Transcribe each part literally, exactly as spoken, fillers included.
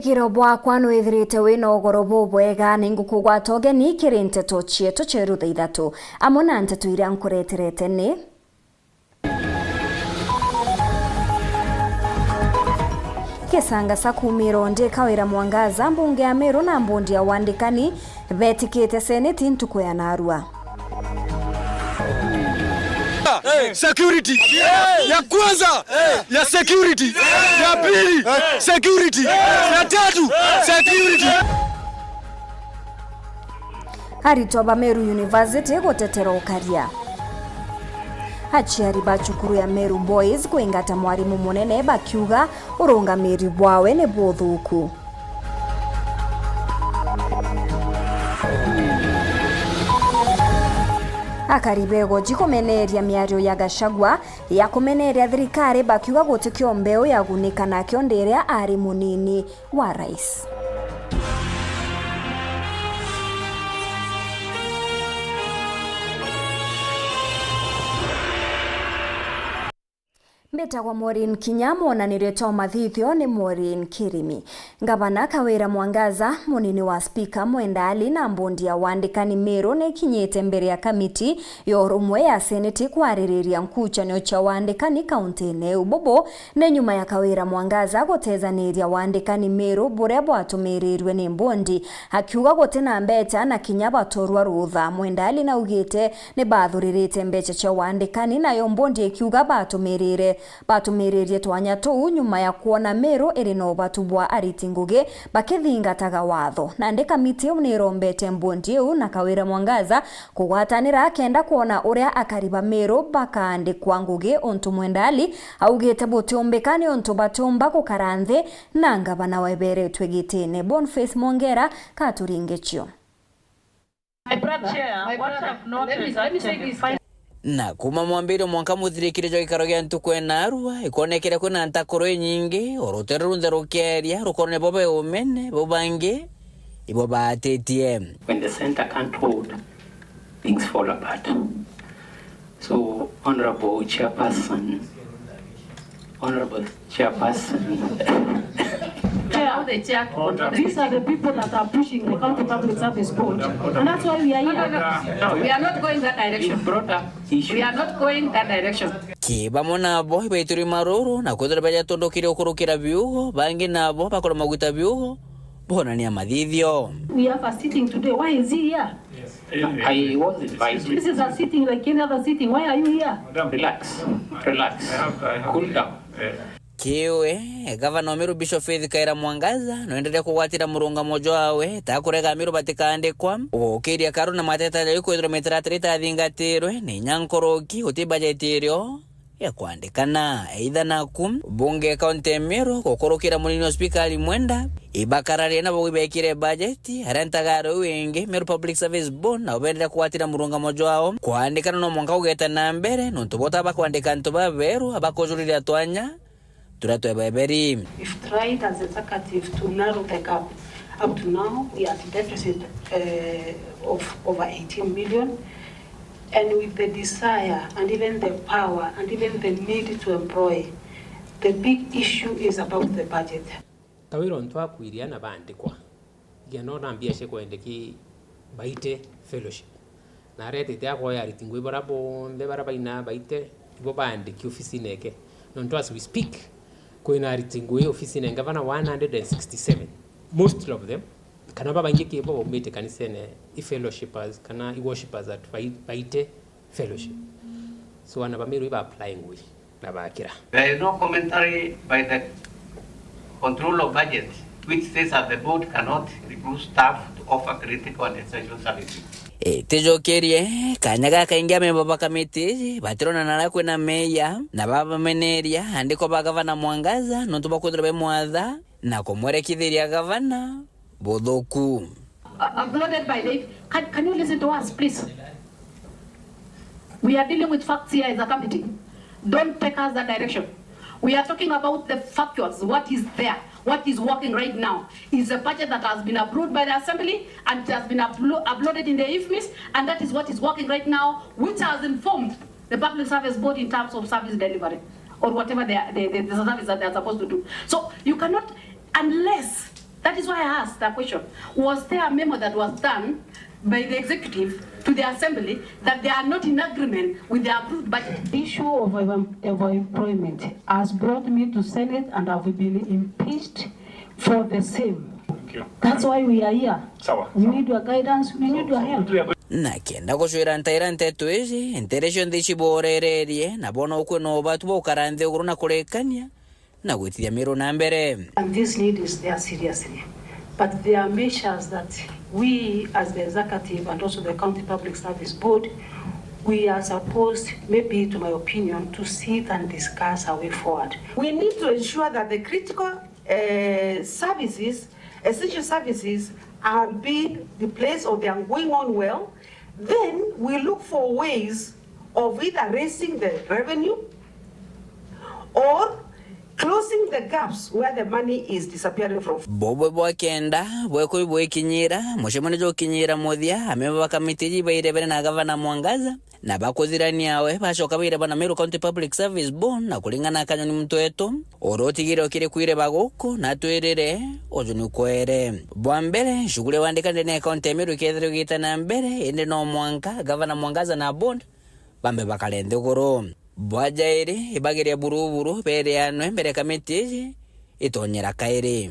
Kiro bwakwa nwithirite wina ugoro bubwega, ni ngukugwata ugeni kiri nteto cietu cia rutha ithatu, amwe na nteto iria nkureterete ni: Kisanga sa kumira undi Kawira Mwangaza, mbunge ya Meru na mbondi ya wandikani betikite seneti ntuku ya narua. Security ya kwanza, ya security ya pili, security ya tatu, security. Aritwa ba Meru University gutetera ukaria. Aciari ba cukuru ya Meru Boys kwingata mwarimu munene bakiuga urungamiri bwawe ni buthuku. Akari ba Igoji kumeneria miario ya Gachagua ya kumeneria thirikari bakiuga gutikio mbeu yagunika nakio ndi iria ari munini wa rais. Mbitagwa Maureen Kinya, mwonanirio jwa mathithio ni Maureen Kirimi. Ngavana Kawira Mwangaza, munini wa spika Mwenda Ali na mbondi ya wandikani Meru nikinyite mbere ya kamiti ya urumwe ya seneti kwaririria nkuchanio cia wandikani kauntine iu. Bubu ni nyuma ya Kawira Mwangaza gutethaniria wandikani Meru buria bwatumirirwe ni mbondi, akiuga gutina mbecha na kinya batorwa rutha. Mwenda Ali naugite ni bathuririte mbecha cia wandikani, nayo mbondi ikiuga batumirire, batumiririe twanya tuu nyuma ya kwona Meru iri na ubatu bwa ariti ngugi bakithingataga watho. Nandi kamiti iu ni irombete mbondi iu na Kawira Mwangaza kugwatanira kenda kwona uria akari ba Meru bakaandikwa ngugi, untu Mwenda Ali augite butiumbika niuntu batiumba gukara nthi na ngavana weberetwe gitine. Boniface Mwongera katuringichio. My brother, Chair, my what brother, I've noted let me, that let me say this. Na kuma mwambiririo mwanka muthirikire jwa gikaro gia ntuku ena arua, ikonekere kwina ntakuru inyingi, o rutere runthe rukeria, rukorwo nibo be umene, bo bangi ibo baatitie. When the center can't hold, things fall apart. So, Honorable Chairperson, Honorable Chairperson. Chair, the chair. These are the people that are pushing the County Public Service Board, and that's why we are here. No, no, no. We are not going that direction. You brought up issues. We are not going that direction. Ki bamwe nabo ibaituri maruru na kwithira bajatundukire ukurukira biugo, bangi nabo bakora maguta biugo, bonania mathithio. We have a sitting today. Why is he here? I was invited. This is a sitting like any other sitting. Why are you here? Madam, relax. Relax. I have, I have, cool down. Kiwe, gavana wa Meru Bishop Faith Kaira Mwangaza noenderea kugwatira murungamo jwawe ta kurega Meru batikaandikwa, gukiria karu na mateta jau kwithirwa mitaratara itathingatirwe ni inya nkoroki guti bajeti irio ya kwandikana. Either naku, bunge ya kaunti ya Meru gukurukira munini wa spika Ali Mwenda, ibakararia nabo ibekire bajeti, aria ntagaro iu ingi, Meru Public Service Board, nabo bendere kugwatira murungamo jwao. Kwandikana no mwanka ugeta na mbere, nontu bota bakwandika antu baberu, abakujuriria twanya turia twebeberi. We've tried as executive to narrow the gap. Up to now, we are at deficit, eh, of over eighteen million. And with the desire and even the power and even the need to employ, the big issue is about the budget. Kawira ontu akwirie ana baandikwa, igia no na mbia cia kwendeki baite fellowship. Na aretete akoya ariti ngui bara bonthe bara baina baite, ibo baandiki ofisine eke. Nontu as we speak, kwina ariti ngui ofisine ngavana one hundred and sixty-seven. Most of them, kana babaingi ki bo baumite kanisene, i fellowshippers, kana i worshippers at bai-, baite fellowship. So ana ba Meru iba apply ngui na bakira. There is no commentary by the controller of budget which says that the board cannot recruit staff to offer critical and essential services. Itijokerie, kanya gakaingi amemba ba kamiti batirona nara kwina meya na babameneria andiko ba gavana Mwangaza nontu bakwithirwa bemwatha na kumwerekithiria gavana buthuku. Uh, uploaded by the, can, can you listen to us, please? We are dealing with facts here as a committee. Don't take us that direction. We are talking about the factuals, what is there, what is working right now is a budget that has been approved by the assembly and it has been uplo-, uploaded in the IFMIS, and that is what is working right now, which has informed the Public Service Board in terms of service delivery or whatever they are, the, the, the service that they are supposed to do. So you cannot, unless That is why I asked the question. Was there a memo that was done by the executive to the assembly that they are not in agreement with the approved budget? Issue of, of employment has brought me to Senate and have been impeached for the same. Thank you. That's why we are here. Sawa, we sawa. Need your guidance, we need your help. Na kenda gucwira ntaira nteto iji, ntere cionthe ici borererie, na bona ukwe no batu bukara nthiguru na kurikania, na gwitithia Meru na mbere. And this need is there seriously. But there are measures that we as the executive and also the County Public Service Board, we are supposed, maybe to my opinion, to sit and discuss a way forward. We need to ensure that the critical, eh, services, essential services are being replaced or they are going on well. Then we look for ways of either raising the revenue or closing the gaps where the money is disappearing from. Bubwe bwa kenda bwekwi bwikinyira, mucemanio jukinyira muthia, amemba ba kamiti iji baire bere na Gavana Mwangaza, na bakuthirania we bacoka baire bana Meru County Public Service Board, na kuringana na Kanyoni Mtwetu, uria utigire ukiri kwire baguku, na atwirire uju ni kwere. Bwa mbere, shughuli ya wandika ndene ya kaunti ya Meru ikethirwa igita na mbere, indi no mwanka Gavana Mwangaza na board bambe bakare nthiguru. Bwa jairi, ibagiria buruburu bereanwe mbere kamiti iji itonyera kairi.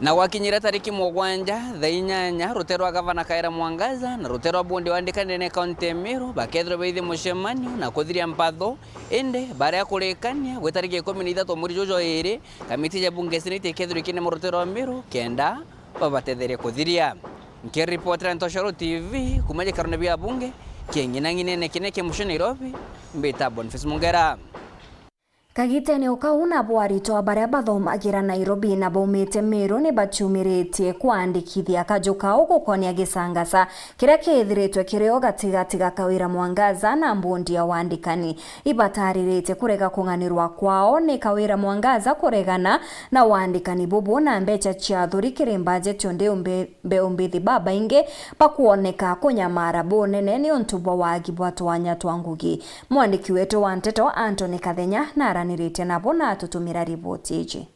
Na gwakinyira tariki mugwanja, thaa inyanya, rute rwa Gavana Kawira Mwangaza na rute rwa bondi wandika ndene kaunti ya Meru bakethirwa baithi mucemanio na kuthiria mpatho, indi baria kurikania gwi tariki ikumi na ithatu mweri juju iri, kamiti ja bunge ya Senate ikethirwa ikinema rute rwa Meru kenda babatetherie kuthiria. Nkiripotera Ntoshoro T V kuma gikarone bia bunge kia ng'inang'inene kinene kia mucii Nairobi, mbita Boniface Mungera. Kagitene o kau nabo aritwa baria bathomagira Nairobi na baumite Meru ni baciumiritie kwandikithia kaju kao gukonia gicangasa kiria kithiritwe kirio gatigati ga Kawira Mwangaza na mbondi ya wandikani. Ibataririte kurega kung'anirwa kwao ni Kawira Mwangaza kuregana na wandikani bubu na mbeca cia athuri kiri mbaje cionthe umbe mbeu mbithi babaingi bakwoneka kunyamara bunene niuntu bwa wagi bwa twanya twa ngugi. Mwandiki wetu wa nteto Anthony Kathenya naraniritie nabo na atutumira riboti iji.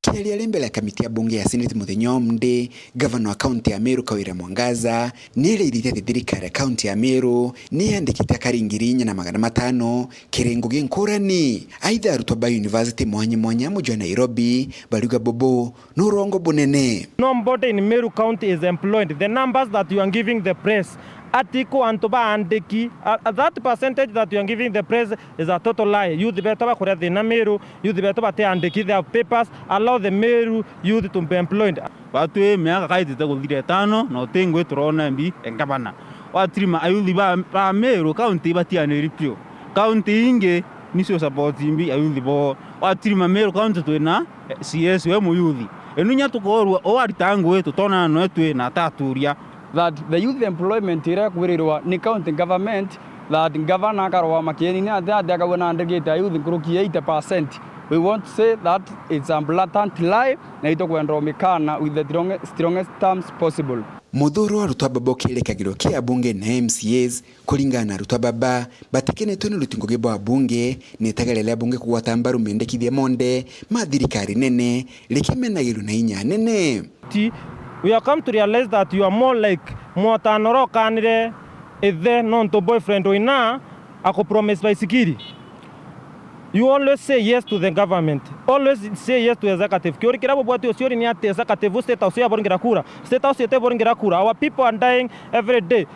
Kiaria ari mbere ya kamiti ya bunge ya Senate muthenya wa Monday, gavana wa kaunti ya Meru Kawira Mwangaza niarairite ati thirikari ya kaunti ya Meru niyandikite akari ngiri inya na magana matano kiri ngugi nkurani. Aitha arutwa ba university mwanya mwanya muji wa Nairobi bariuga bubu ni urongo bunene. Nobody in Meru County is employed. The numbers that you are giving the press, ati ko antu baandiki, uh, that percentage that you are giving the press is a total lie. Youth betu bakuria thina Meru, youth betu batiandiki, they have papers, allow the Meru youth to be employed. Batwi miaka kaitite kuthira itano na uti ngui turona mbi e ngavana. Watirima ayuthi ba, ba Meru County batianiri piu. County ingi nicio support mbi ayuthi bo. Watirima Meru County twina C S we muyuthi. Enu inya tukorua o arita ngui tutonana noe twi na ataturia. That the youth employment iria ikwirirwa ni county government, that governor akarwama kieni ni ati ati akauga nandikite ayuthi nkuruki ya eighty percent. We want to say that it's a blatant lie na itukwenda umikana with the strong-, strongest terms possible. Muthuro wa arutwa baba ukiirikagirwa ki abunge na M C As. Kuringana na arutwa baba, batikenetwe ni uruti ngugi bwa abunge, na itagarira ria abunge kugwata mbaru mendekithia monthe ma thirikari nene rikimenagirwa na inya nene. Ti, we have come to realize that you are more like mwatano uria ukanire ithe nontu boyfriend wina akupromise baisikiri. You always say yes to the government. Always say yes to executive. Kiuri kiria bubwati uciuri ni ati executive State House yaburingira kura. State House itiburingira kura. Our people are dying every day.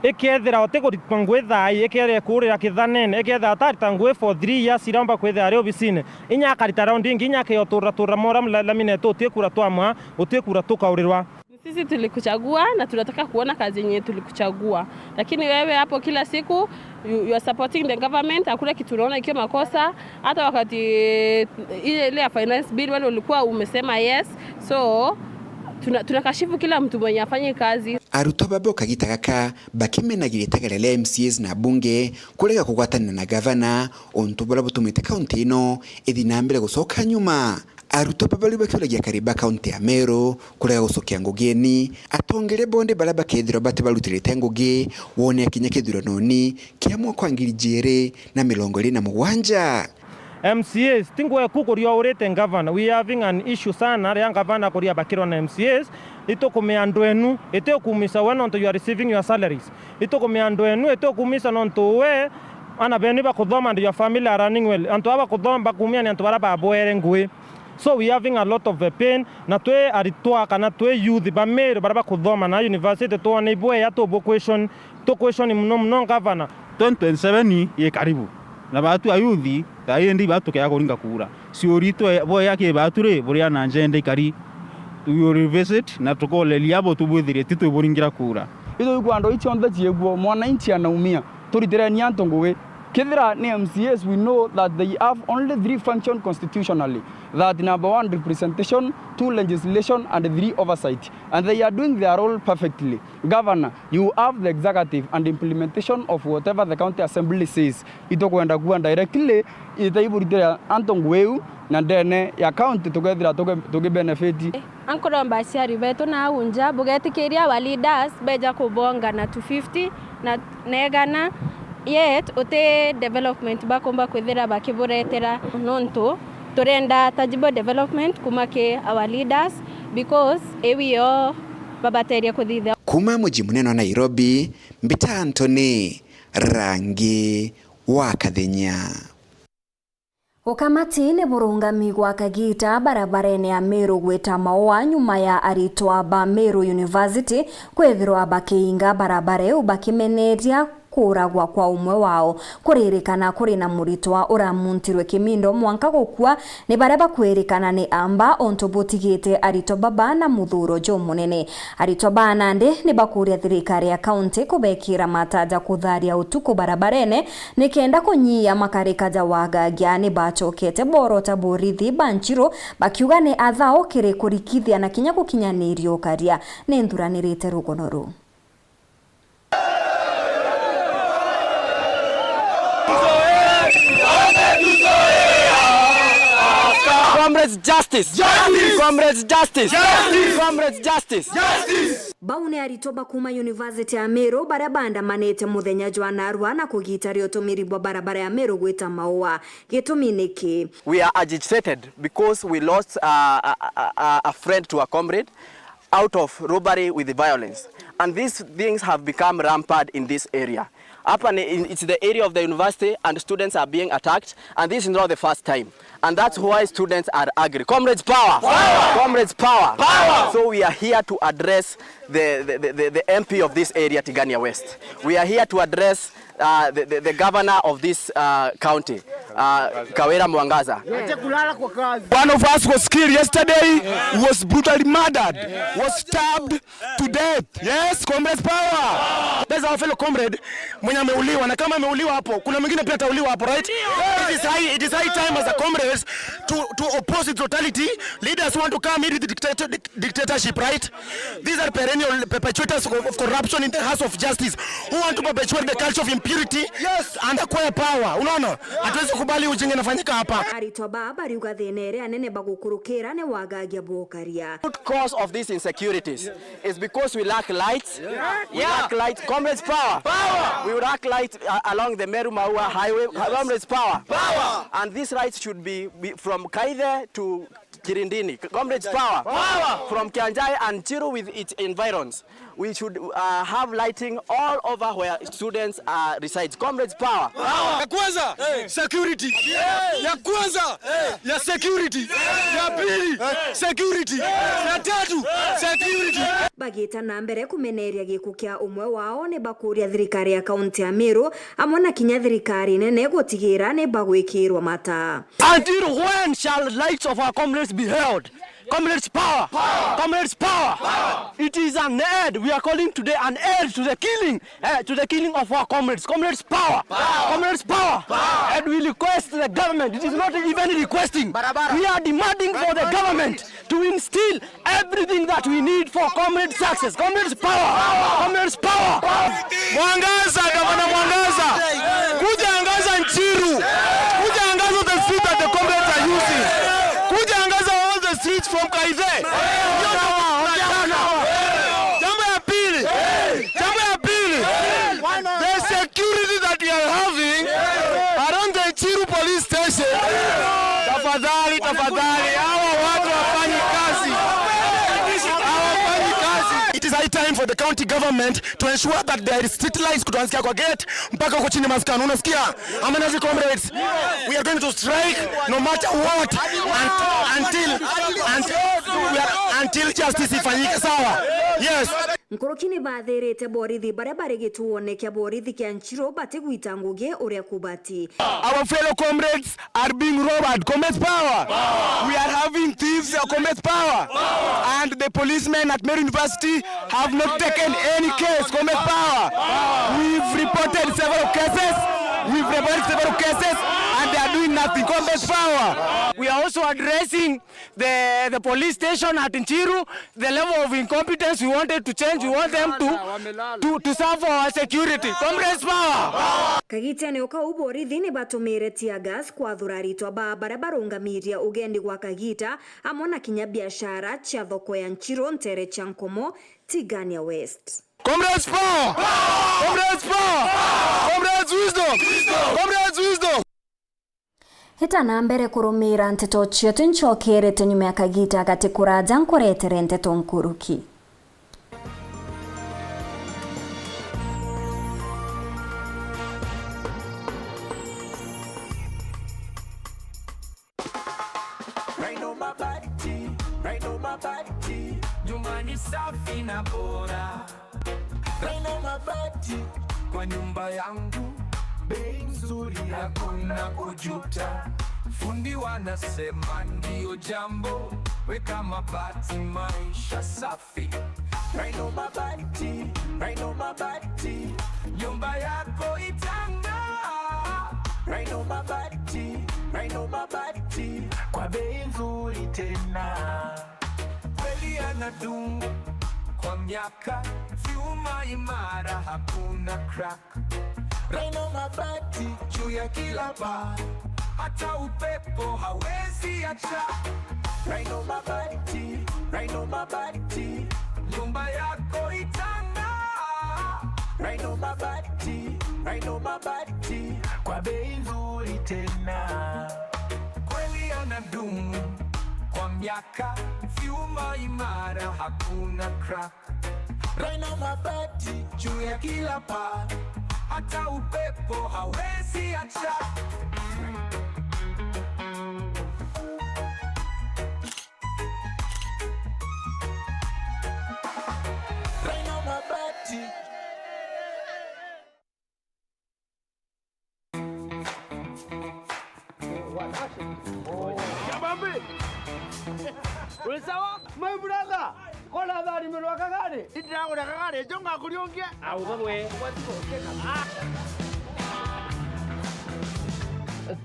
Ikethira uti kurita ngui thaai, ikethira ikurira kithanene, ikethira utarita ngui for three years, iraumba kwithira ari obisine. Inya akarita round ingi, inya akeoturra turra mora lamine tu uti kura twamwa, uti kura tukaurirwa. Sisi tulikuchagua na tunataka kuona kazi yenye tulikuchagua. Lakini wewe hapo kila siku, you, you are supporting the government, hakuna kitu unaona ikiwa makosa. Hata wakati, eh, ile, ile ya finance bill, wewe ulikuwa umesema yes. So, tuna-, tunakashifu kila mtu mwenye afanye kazi. Arutwa baba o kagita gaka bakimenagiria itagara ria M C As na abunge kurega kugwatanira na gavana, untu buria butumite kaunti ino ithi na mbere gucoka nyuma. Arutwa baba riu bakiuragia akari ba kaunti ya Meru kurega gucokia ngugi ni atongeria bonthe baria bakethirwa bati barutirite ngugi wone akinya kithuranoni kia mwaka wa ngiri ijiri na mirongo iri na mugwanja. M C As, ti ngweku kuria urite ngavana. We having an issue sana, ria ngavana kuria bakirwa na M C As, itukumia andu enu, iti ukumisa we nontu you are receiving your salaries. Itukumia andu enu, iti ukumisa nontu we, ana benu bakuthoma and your family are running well. Antu aba bakuthoma bakumia ni antu bara babwere ngui. So we having a lot of a pain, na twi aritwa kana twi youth ba Meru bara bakuthoma na university, twone ibweya tu bu question, tu question muno muno ngavana. Twenty twenty-seven i karibu, na batu ayuthi thaa ii ndi batukea kuringa kura. Ciuri twe-, bweya ki batu ri, buria na njende ikari, we will revisit na tukoleria abo tubwithirie ti twiburingira kura. Ithukwenda icionthe ciiguo, mwananchi anaumia, turitireni antu ngugi. Kethira ni M C As, we know that they have only three function constitutionally, that number one, representation, two, legislation, and three, oversight, and they are doing their role perfectly. Governor, you have the executive and implementation of whatever the county assembly says. Itukwenda kuuga directly, itaiburitira antu ngugi iu, na ndene ya county tukethira tuki-, tukibenefit. Ankuromba aciari betu na au nja, bugetikiria our leaders beja kubonga na two fifty na, na igana, yet uti development bakumba kwithira bakiburetera, nontu turenda tangible development kuma ki our leaders, because iwio babateria kuthithia. Kuma muji munene wa Nairobi, mbita Anthony Rangi wa Kathenya. Ukamati ni burungami gwa kagita barabarene ya Meru gwita Maua nyuma ya aritwa ba Meru University kwithirwa bakiinga barabara iu bakimeneria kuuragwa kwa umwe wao. Kuririkana kuri na muritwa uramuntirwe kimindo mwanka gukua ni baria bakwirikana ni amba, untu butigite aritwa baba na muthuro jumunene. Aritwa ba nandi ni bakuria thirikari ya kaunti kubekira mata ja kutharia utuku barabarene, nikenda kunyia makarika ja wagagia ni bacokete borota borithi ba Nchiru, bakiuga ni athao kiri kurikithia na kinya gukinyaniria ukaria. Ni nthuranirite rugono ruu. Comrades, justice! Justice! Comrades, justice! Justice! Comrades, justice! Justice! Bau ni aritwa ba kuma University ya Meru baria baandamanite muthenya jwa narua na kugitaria utumiri bwa barabara ya Meru gwita Maua. Gitumi niki? We are agitated because we lost, uh, a, a, a, a friend to a comrade out of robbery with violence. And these things have become rampant in this area. Hapa ni, in, it's the area of the university and students are being attacked, and this is not the first time. And that's why students are angry. Comrades, power! Power! Comrades, power! Power! So we are here to address the, the, the, the, the M P of this area, Tigania West. We are here to address uh, the, the, the governor of this, uh, county, uh, Kawira Mwangaza. One of us was killed yesterday, was brutally murdered, was stabbed to death. Yes, comrades, power. That's our fellow comrade mwenye ameuliwa, na kama ameuliwa hapo, kuna mwingine pia atauliwa hapo, right? It is high, it is high time as a comrades to, to oppose the totality. Leaders want to come in with dictator-, dictatorship, right? These are perennial perpetuators of, of corruption in the house of justice who want to perpetuate the culture of impunity, yes, and acquire power. Unaona? Hatuwezi kubali ujinga inafanyika hapa. Aritwa ba bariuga thina iria nene bagukurukira ni wagagia bwa ukaria. Root cause of these insecurities is because we lack lights. We lack light. Comrades, power. Power. We lack light, uh, along the Meru Maua Highway. Comrades, power. Power. And these lights should be, be from Kaithe to Kirindini. Comrades, power. Power. From Kianjai and Nchiru with its environs. We should, uh, have lighting all over where students, uh, resides. Comrades, power. Ya kwanza, security. Ya kwanza, ya security. Ya pili, security. Ya tatu, security. Bagita na mbere kumeneria gikuo kia umwe wao, ni bakuria thirikari ya kaunti ya Meru amwe na kinya thirikari nene gutigira ni bagwikirwa mata. Until when shall lights of our comrades be held? Comrades, power! Power! Comrades, power! Power! It is an end. We are calling today an end to the killing, eh, to the killing of our comrades. Comrades, power! Power! Comrades, power! Power! And we request the government, it is not even requesting. Barabara. We are demanding for the government to instill everything that we need for comrade success. Comrades, power! Comrades, power! Mwangaza, Gavana Mwangaza, kuja angaza Nchiru, kuja angaza the street that the comrades are using, kuja angaza all the streets from Kaithe. Hiyo ndio tunataka. Jambo ya pili, jambo ya pili, the security that we are having around the Nchiru police station Time for the county government to ensure that there is street lights kutoanzia kwa gate mpaka huko chini maskani. Unasikia? Amanazi comrades, we are going to strike no matter what un-, until, until, we are, until justice ifanyike, sawa? Yes. Nkuruki ni bathirite borithi baria bari gituone kia borithi kia Nchiru batigwita ngugi uria kubati. Our fellow comrades are being robbed. Comrades power. We are having thieves at Comrades power. And the policemen at Meru University have not taken any case. Comrades power. We've reported several cases. We've reported several cases and they are doing nothing. Comrades power. We are also addressing the, the police station at Nchiru, the level of incompetence we wanted to change, we want them to, to, to serve for our security. Comrades power! Kagitene o kau, borithi ni batumire tear gas kwathura aritwa ba baria barungamirie ugendi gwa kagita, amwe na kinya biashara cia thoko ya Nchiru ntere cia Nkomo, Tigania West. Comrades power! Comrades power! Comrades wisdom! Comrades wisdom! Hita na mbere kurumira nteto cietu, ncokerete nyuma ya kagita gati kuraja nkuretere nteto nkuruki. Rhino Mabati, Rhino Mabati, nyumbani safi na bora. Rhino Mabati kwa nyumba yangu, bei nzuri, hakuna kujuta. Fundi wanasema ndio jambo, weka mabati, maisha safi. Rhino Mabati, Rhino Mabati, nyumba yako itang'aa. Rhino Mabati, Rhino Mabati, kwa bei nzuri tena. Kweli yanadumu kwa miaka, vyuma imara, hakuna crack. Rhino Mabati juu ya kila paa, hata upepo hawezi acha. Rhino Mabati, Rhino Mabati, nyumba yako itang'aa. Rhino Mabati, Rhino Mabati, kwa bei nzuri tena. Kweli yanadumu kwa miaka, vyuma imara, hakuna crack. Rhino Mabati juu ya kila paa, hata upepo hawezi acha. Rhino Mabati. Kabambe! Uri sawa? My brother! Kona tharimirwa kagari? Indiragura kagari, njo ngakuriungia. Au, baba we.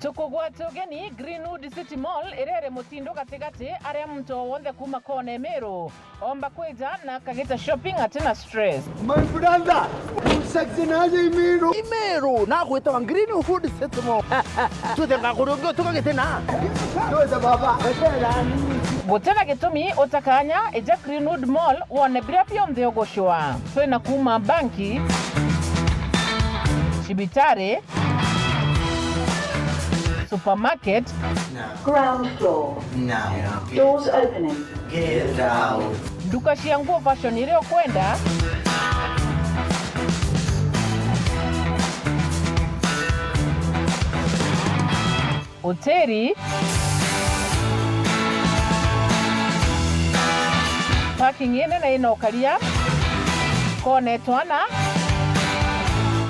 Tukugwata ugeni Greenwood City Mall, iria iri Mutindu gatigati, aria muntu o wonthe kuuma kona Imiru omba kwija na akagita shopping ati na stress. My brother, usakize naje Imiru. Imiru, na gwitwa Greenwood City Mall. Twithe ngakuri ungi utuka gitina. Twithe baba, etera nini? Guti na gitumi utakanya, ija Greenwood Mall wone biria bionthe ugucwa. Twina kuuma banki, cibitari, supermarket, ground floor. Now. Doors opening. Get out. Nduka cia nguo, fashion iria ukwenda. Hoteli. Parking inene ina ukaria. Kone twana.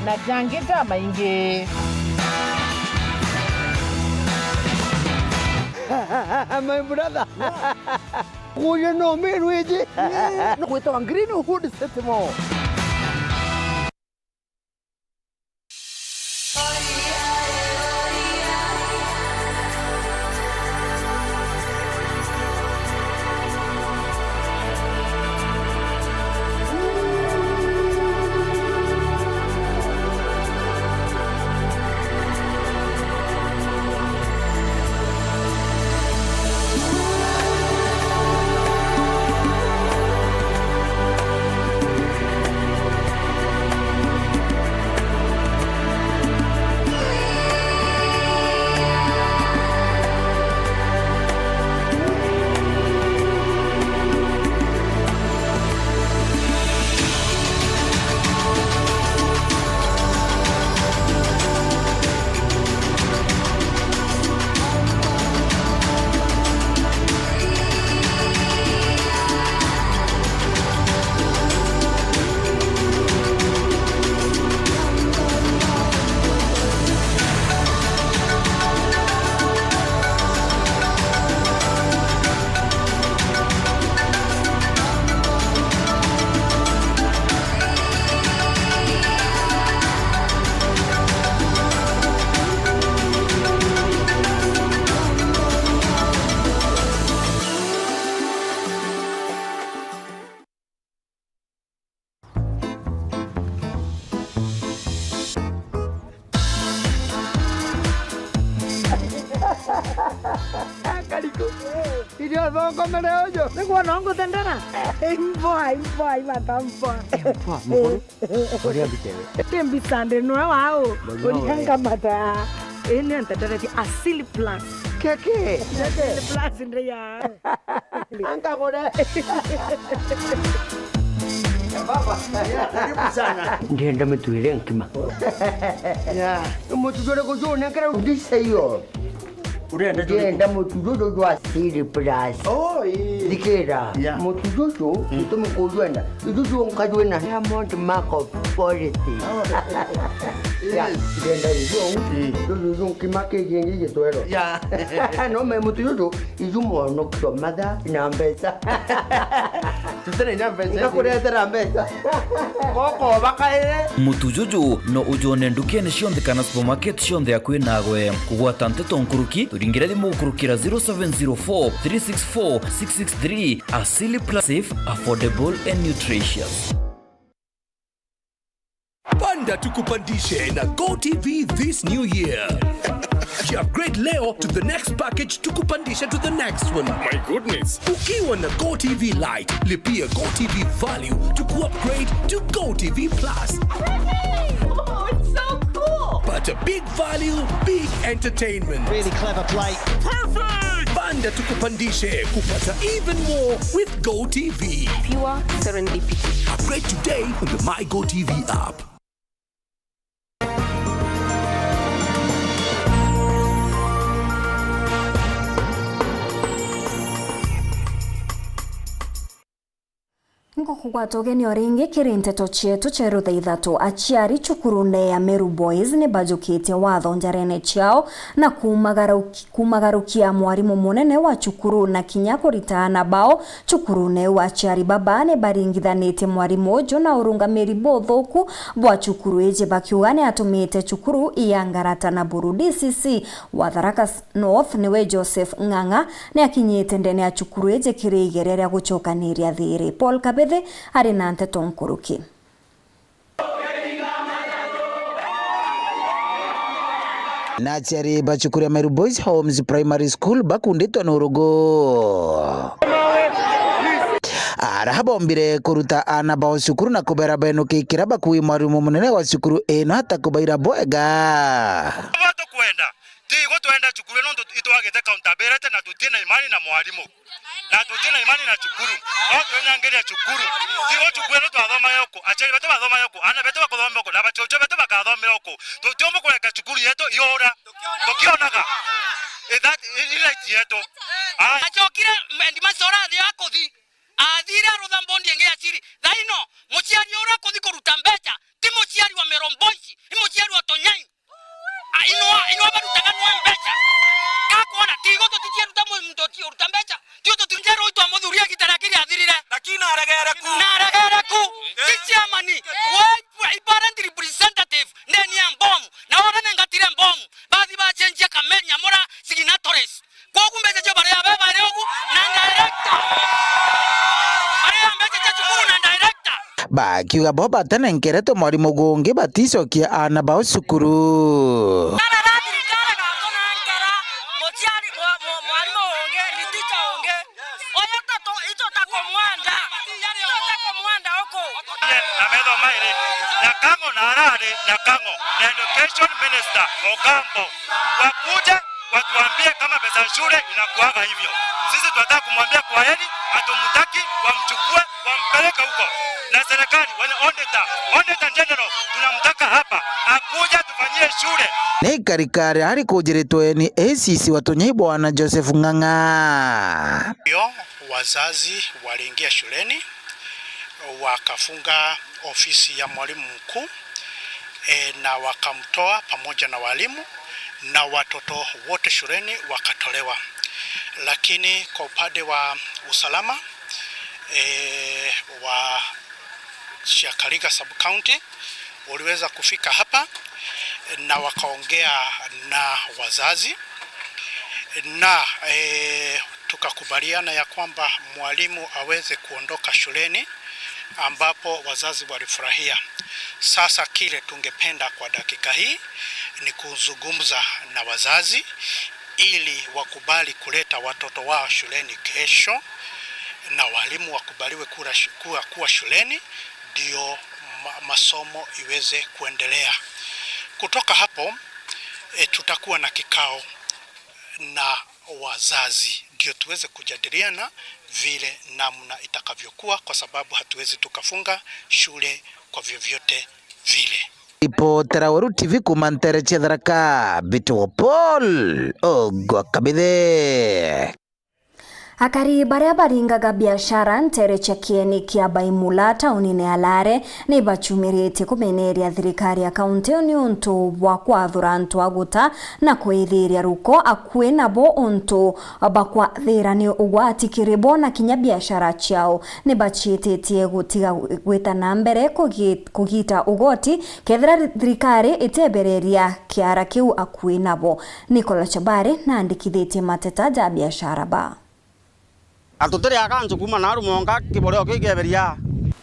Na jangi jamaingi. My brother. Uyu no Miru iji. No gwitwa Greenwood City Mall. Kariku. Irio thongo mere uju. Niguo no ngutendera. Imboa, imboa, imata mboa. Imboa, mukuru. Uria mbica iwe. Ti mbica ndi nwe wao. Urianga mata. Ii ni ntenderetie Asili Plus. Keke. Asili Plus ndi ya. Angagure. Baba, karibu sana. Ndienda mitwire nkima. Yeah. Mutugo uriku juu nenkera ndisa iyo. Urenda juju? Ndienda mutu juju jwa Asili Plus. Oh, ii. Thikira. Yeah. Mutu juju, mm, gitumi kujwenda. Juju nkajwina Diamond Mark of Quality. Oh. Yeah, yes. Ndienda juju. Mm. Juju, juju nkima kiki ngi gitwero. Yeah. No me mutu juju, iju mwanokio matha na mbeca. Tutene inya mbeca ici. Ngakuretera mbeca. Goko bakaire. Mutu juju no ujone ndukene cionthe kana supermarket cionthe akui nagwe. Kugwata nteto nkuruki, turingire thimu gukurukira zero seven zero four three six four six six three. Asili Plus, safe, affordable and nutritious. Panda tukupandishe na GoTV this new year. Upgrade leo to the next package, tukupandishe to the next one. My goodness. Ukiwa na GoTV Lite, lipia GoTV Value to upgrade to GoTV Plus. Oh, it's so cool. But a big value, big entertainment. Really clever play. Perfect! Panda tukupandishe kupata even more with GoTV. Pure serendipity. Upgrade today on the My GoTV app. Ngukugwata ugeni o ringi kiri nteto cietu cia rutha ithatu. Aciari cukurune ya Meru Boys ni bajukitie watho njarene ciao na kumagaruki-, kumagarukia mwarimu munene wa cukuru na kinya kurita aana bao cukurune iu. Aciari baba ni baringithanitie mwarimu uju na urungamiri buthuku bwa cukuru iji, bakiuga ni atumite cukuru iyangarata na buru. D C C wa Tharaka North niwe Joseph Ng'ang'a ni akinyite ndene ya cukuru iji kiri igeria ria gucokaniria thiri. Paul Kabithi ari na nteto nkuruki. Na aciari ba cukuru ya Meru Boys Homes Primary School bakunditwe ni urugu. Ara bombire kuruta aana bao cukuru na kubera benuki kiria bakuwi mwarimu munene wa cukuru ino atakubaira bwega. Tukwenda. Tigo twenda cukuru nontu itwagite accountability na tutina imani na mwarimu. Na tutina imani na cukuru. No twenyangiria cukuru. Tigo cukuru ino twathomaga uku, aciari betu bathomaga uku, aana betu bakuthomera uku, na bacucu betu bakathomera uku. Tutiumba kureka cukuru yetu iura. Tukionaga. Is that, is right yetu? Ai. Acokire headmaster urathi akuthi. Athire arutha mbondi ingi ya ciri. Thaino, muciari uria akuthi kuruta mbeca, ti muciari wa Meru Boys, ni muciari wa Tonyai. A, inwa, inwa barutaga nwa mbeca. Gakwona, tigo tutitieruta mu-, muntu uti uruta mbeca. Tio tutinjero uitwa muthuri agitara kiri athirire. Lakini aregere ku. Na aregere ku. Eh. Ti chairman. Eh. We, we, parent representative, ndeni ya mbomu. Na wona nengatire mbomu. Bathi bachenjia Kamenya mura signatories. Kwogu mbeca cia baria be bari ugu na director. Baria mbeca cia cukuru na director. Bakiuga bo batenenkeretwe mwarimu gungi baticokia aana bao cukuru. Kana na thirikari gatunenkera muciari, mwa-, mwa-, mwarimu ungi, ni teacher ungi. Uyu tatu, itutakumwenda. Itutakumwenda uku. Na metho mairi, Nyakang'o na arari Nyakang'o, na education minister Ogambo, wakuje watuambie kama pesa ya shule inakuaga hivyo. Sisi tunataka kumwambia kwaheri, hatumtaki, wamchukue, wampeleke huko. Na serikali, wenye auditor, auditor general, tunamtaka hapa, akuje atufanyie shule. Ni karikari ari kujiritwe ni A C C wa Tonyai Bwana Joseph Ng'ang'a. Ndio, wazazi waliingia shuleni, wakafunga ofisi ya mwalimu mkuu, e, na wakamtoa pamoja na walimu na watoto wote shuleni wakatolewa. Lakini kwa upande wa usalama, e, wa Chiakariga Sub-County uliweza kufika hapa na wakaongea na wazazi na, e, tukakubaliana ya kwamba mwalimu aweze kuondoka shuleni, ambapo wazazi walifurahia. Sasa kile tungependa kwa dakika hii ni kuzungumza na wazazi ili wakubali kuleta watoto wao shuleni kesho na walimu wakubaliwe kura sh-, kuwa, kuwa shuleni, ndio ma-, masomo iweze kuendelea. Kutoka hapo, e, tutakuwa na kikao na wazazi ndio tuweze kujadiliana vile namna itakavyokuwa, kwa sababu hatuwezi tukafunga shule kwa vyovyote vile. Ripotera Weru T V kuuma nteere cia Tharaka, Mbitagwa Paul Ogwa Kabithe. Akari baria baringaga biashara nteere cia kieni kia Baimula taunine ya Lare ni bacumiritie kumeneria thirikari ya kaunti niuntu bwa kwathura antu a guta na kwithiria ruko akui nabo untu bakwathira ni ugwati kiri bo na kinya biashara ciao. Ni baciititie gutiga gwita na mbere kugi-, kugita ugoti kethira thirikari itebereria kiara kiu akui nabo. Nicola Chabari naandikithitie mateta ja biashara ba. Atutiri akanju kuuma naru monka kiborio kiu kieberia.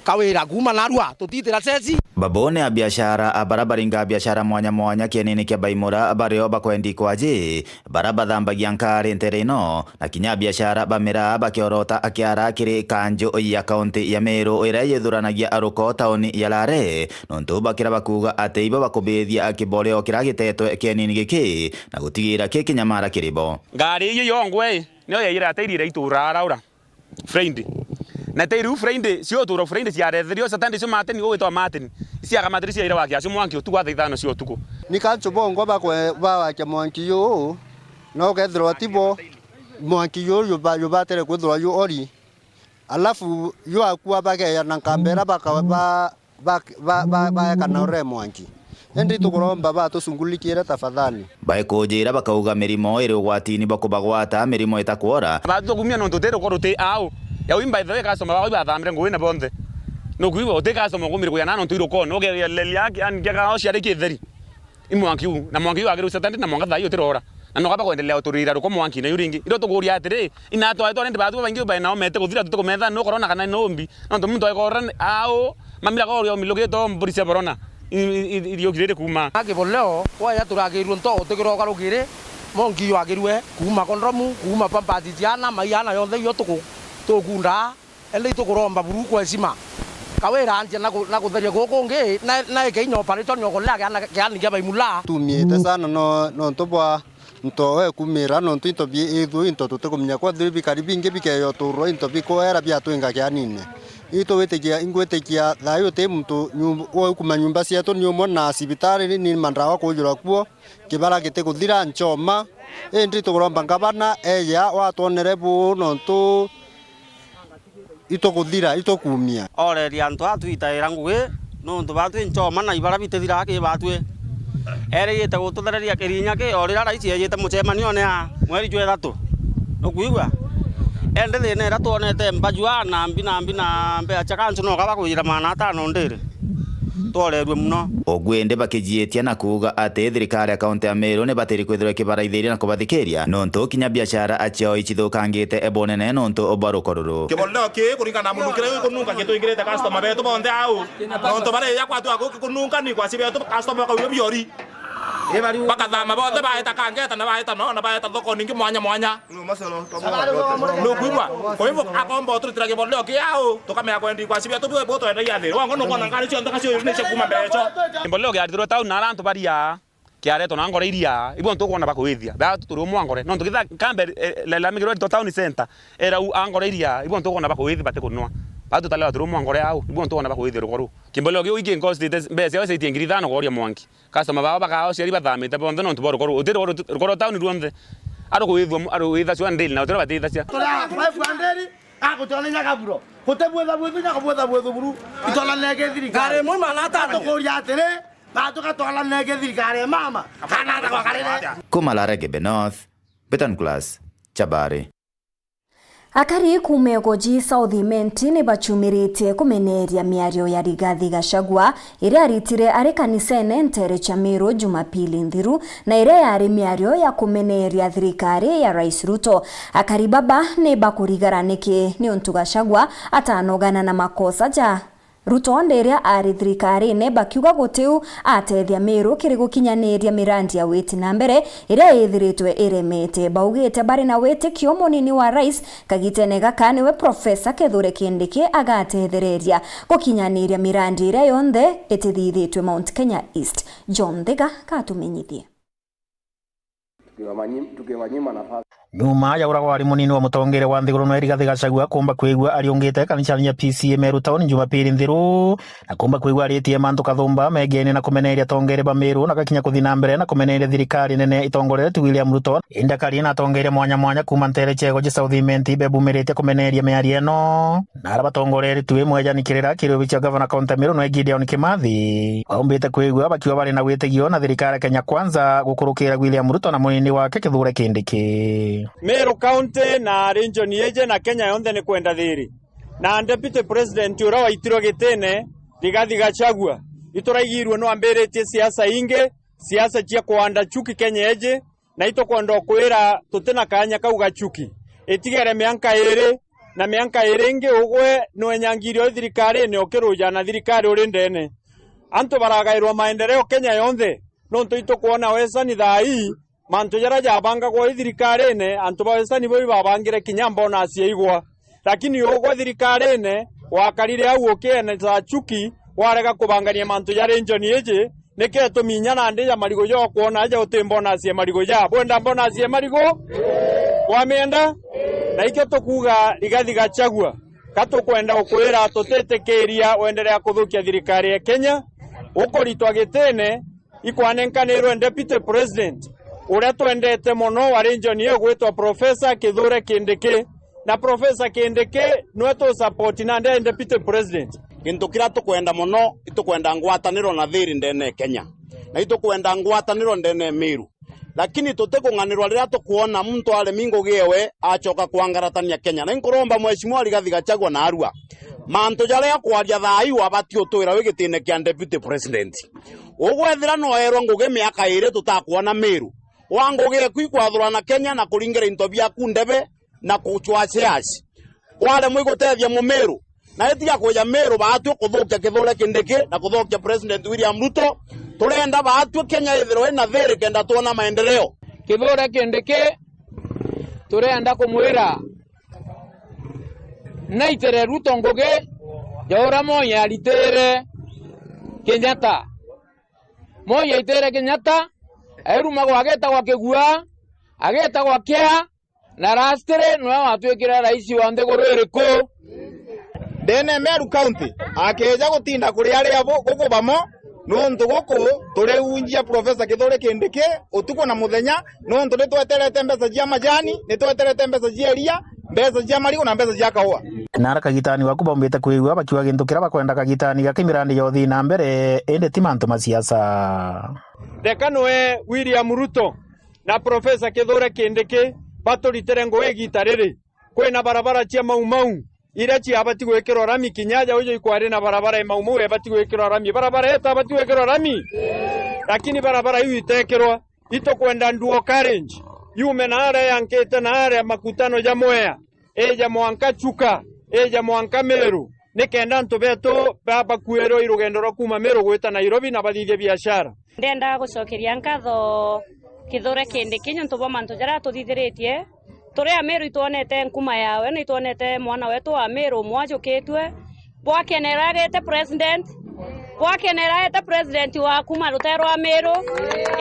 Kawira kuuma narua tutitira ceci. Babone a biashara a bara baringa biashara mwanya mwanya kienini kia Baimura bario bakwendi kwaji, bara bathambagia nkari ntere ino, na kinya biashara ba miraa bakiorota akiara kiri kanju ya kaunti ya Meru iria yithuranagia aruko tauni ya Lare, nontu bakira bakuuga ati ibo bakubithia kiborio kiria gitetwe kienini giki na gutigira ki kinyamara kiri bo. Ngari iyo yongwe nio yaira ati irira itura araura. Friday. Na tiri u Friday, cio tura Friday ciaretherio, Saturday cio Martin, gugwitwa Martin. Ciaga Martin ciaira wakia cio mwanki utuku thaa ithano cia utuku. Ni kanchu bongwa bakwe-, bawakia mwanki juu, na ukethirwa tibo, mwanki juu juba-, jubatire kwithirwa ju ori. Alafu ju akua bageya na nkambera baka-, ba-, ba-, ba-, ba-, baeka na ure mwanki. Indi tukuromba batucungulikire tafadhali. Baikujira bakauga mirimo iri ugwatini bwa kubagwata, mirimo itakwora. Batu tukumia nontu tiri ruko ruti au. Ya wimba ithe customer bao ibathambire ngugi na bonthe. Nukwigua uti customer ukumire kuya na nontu irukone. Ugereria anike kao ciari kitheri. I mwanki u, na mwanki u agirwe Saturday na mwanka thaa ii utirora. Na no kaba kwendelea uturira ruko mwanki na yu ringi. Iro tukuria atiri, ina atwa atwa nende batu baingi bae nao mete kuthira tukumetha no korona kana no mbi. Nontu muntu aikora au, mamira korio milugito mburi cia borona. I, i, i, iriukirire kuuma. Akiboleo, waya turagirwe nto utigira ugarukire, mwanki yu agirwe, kuuma kondomu, kuuma pampers ciana, mai ana yonthe io tuku-, tukunda. Indi itukuromba buru kwa heshima. Kawira anjia na ku-, na kutheria guku kungi, na, na ike inya operation ya ukulea kiana, kiani kia Baimula. Tumiite sana no, nontu bwa nto we kumira, nontu into bi-, ithu into tutikumenya kwa thiri bikari bingi bikeyoturwa into bikwera biatwinga kianine. Itu witikia, ingwitikia thayu uti muntu nyum-, we kuma nyumba cietu ni umwe na cibitari ni mandawa kujura kuo, kibara gitikuthira nchoma. Indi tukuromba ngavana eja watwonere buu nontu itukuthira, itukumia. Oreria antu aa twitaira ngugi, nontu baa twi nchoma na ibara bitithiraga ki baatwi. Erigite gututhereria kirinya ki, o riria raisi ejite mucemanione aa mweri jwa ithatu. Nukwigua? Indi thina iria twonete mbajua na mbi na mbi na mbea cia kancu no kaba kwijira magana atano ndiri. Tworerue muno. Ugwende bakijiitia na kuuga ati thirikari ya kaunti ya Meru ni batiri kwithirwa ikibaraithiria na kubathikiria, nontu kinya biashara acio icithukangite bunene nontu bwa ruko ruru. Kiboleo kii kuringana na munukire wi kununka gitwingirite customer betu bonthe au. Nontu bareja kwatu aku kununka ni kwaci betu customer bakauga biori. Bakathama bonthe baeta Kangeta na baeta no na baeta thoko ningi mwanya mwanya. Nukwigua? Kwa hivyo akomba uturutira kiboleo kiao tukamenya kwendi kwaci betu bwe butwendagia thi. Wango nukwona ngari cionthe kacio ni cia kuma mbeco. Kiboleo kiaritirwe town na ara antu baria. Kiaretwo na ngore iria, ibo ntukwona bakwithia. Ba turi umwe ngore. Nontu kitha kambe, eh, la, la migiro to town center. Era u angore iria, ibo ntukwona bakwithia batikunwa. Ba tutalewa turi umwe ngore au, ibo ntukwona bakwithia ruko ru. Kiboleo kiu iki ngostite mbeca yao citie ngiri ithano koria mwanki. Customer bao bakao ciari bathamite bonthe nontu bwa ruko ru. Uti ruko ru, ruko rwa town ruonthe. Arukwithwa, arukwithacua ndili na utira batithacua. Turi a five hundred, agutwara inya kaburo. Gutibwitha bwithu inya kubwitha bwithu buru. Itwara nege thirikari. Ngari imwe magana atano. Atukuria atiri, na tugatwara nege thirikari ya mama. Kana ata kwa karere. Kuma Larege Be North, Betan Class, Chabari. Akari kuuma Egoji South Imenti ni bacumiritie kumeneria miario ya Rigathi Gachagua, iria aritire ari kanisene ntere cia Meru Jumapili nthiru, na iria yari miario ya kumeneria thirikari ya Rais Ruto. Akari baba ni bakurigara niki niuntu Gachagua atanogana na makosa ja Ruto ndiria ari thirikarine bakiuga gutiu atethia Meru kiri gukinyaniria mirandi ya witi na mbere iria ithiritwe iremete. Baugite bari na witikio munini wa rais kagitene gaka niwe Professor Kithure Kindiki agatethereria gukinyaniria mirandi iria yonthe itithithitwe Mount Kenya East. John Thiga katumenyithie. Tukiwanyim-, tukiwanyima nafasi. Nyuma ya uragwa ari munini wa mutongeria wa nthiguru nwe Rigathi Gachagua kumba kwigua ariungite kanisani ya P C A Meru Town Jumapili nthiru, na kumba kwigua aritie mantu kathumba megene na kumeneria atongeria ba Meru, na gakinya kuthi na mbere na kumeneria thirikari nene itongoreretue William Ruto, indi akaria na atongeria mwanya mwanya kuma ntere ciego cia South Imenti bebumiritie kumeneria miario ino. Na aria batongoreretue mwejani kirira kiri obici ya gavana kaunti ya Meru nwe Gideon Kimathi, baumbite kwigua bakiuga bari na witigio na thirikari ya Kenya Kwanza gukurukira William Ruto na munini wake Kithure Kindiki. Meru County na region yeje na Kenya yonthe ni kwenda thiri. Na Deputy President uria waitirwe gitine, Rigathi Gachagua, ituraigirue nwambiritie siasa ingi, siasa cia kuanda chuki Kenya yeje, na itukwenda ukwira tutina kaanya kau ga chuki. Itigere mianka iri, na mianka iri ingi ugwe nwenyangirio i thirikarine ukiruja na thirikari uri ndene. Antu baragairwa maendeleo Kenya yonthe, nontu itukwona wesani thaa ii, mantu jaria jabangagwa i thirikarine, antu ba wesani bau ibabangire kinya bonus ya igwa. Lakini ugwe thirikarine, wakarire au ukieneza chuki, warega kubangania mantu ja region iji, niki itumi inya nandi ja marigu ja ukwona aja uti bonus ya marigu ja? Bwenda bonus ya marigu? Wamienda? Na ikio tukuuga Rigathi Gachagua, ka tukwenda ukwira tutitikiria wenderea kuthukia thirikari ya Kenya, ukuritwa gitine, ikwanenkanirwe Deputy President uria twendete mono wa region iyo gwitwa Professor Kithure Kindiki. Na Professor Kindiki nwe tu support nandi e Deputy President. Gintu kiria tukwenda mono, itukwenda ngwataniro na thiri ndene ya Kenya. Na itukwenda ngwataniro ndene ya Meru. Lakini tutikung'anirwa riria tukwona muntu aremi ngugi ewe acoka kwangaratania Kenya. Na inkuromba Mheshimiwa Rigathi Gachagua na arua, mantu jaria akwaria thaa ii wabati utwira wi gitine kia Deputy President. Ugwethira noerwa ngugi miaka iri tutakwona Meru, wa ngugi eku ikwathurana Kenya na kuringira into biaku ndebe na kuchwa shares. Waremwa igutethia Mumiru, na itiga kwija Miru baatue kuthukia Kithure Kindiki na kuthukia President William Ruto. Turenda baatue Kenya ithirwe ina thiri kenda twona maendeleo. Kithure Kindiki turenda kumwira naitere Ruto ngugi ja uria Moi aritire Kenyatta. Moi aitire Kenyatta, airumagwa agitagwa Kigua, agitagwa Kia, na lastly nwe watwikire rais wa nthiguru iriku? Ndene Meru County, akeja gutinda kuri aria bo-, guku bamo, nontu guku turiunjia Professor Kithure Kindiki utuku na muthenya, nontu nitweterete mbeca cia majani, nitweterete mbeca cia iria, mbeca cia marigu na mbeca cia kaua. Na ara kagitani waku baumbite kwigua bakiuga gintu kiria bakwenda kagitani gaki mirandi ya uthii na mbere, indi ti mantu ma siasa. Reka nwe William Ruto na Professor Kithure Kindiki baturitire ngugi igita riri. Kwina barabara cia Mau Mau iria ciabati gwikirwa rami, kinya aja uju ikwari na barabara ya Mau Mau ebati gwikirwa rami. Barabara itabati gwikirwa rami, lakini barabara iu itekirwa. Itukwenda nduo carriage yume na aria yankite na aria makutano ja Mwea, ija mwanka Chuka, ija mwanka Meru, nikenda antu betu ba-, bakuirwe i rugendo rwa kuuma Meru gwita Nairobi na bathithie biashara. Ndenda gucokeria nkatho Kithure Kindiki niuntu bwa mantu jaria atuthithiritie. Turi Amiru itwonete nkuma yawe, na itwonete mwana wetu wa Amiru umwe ajukitue. Bwakenera agite president, bwakenera agite president wa kuma rutere rwa Amiru.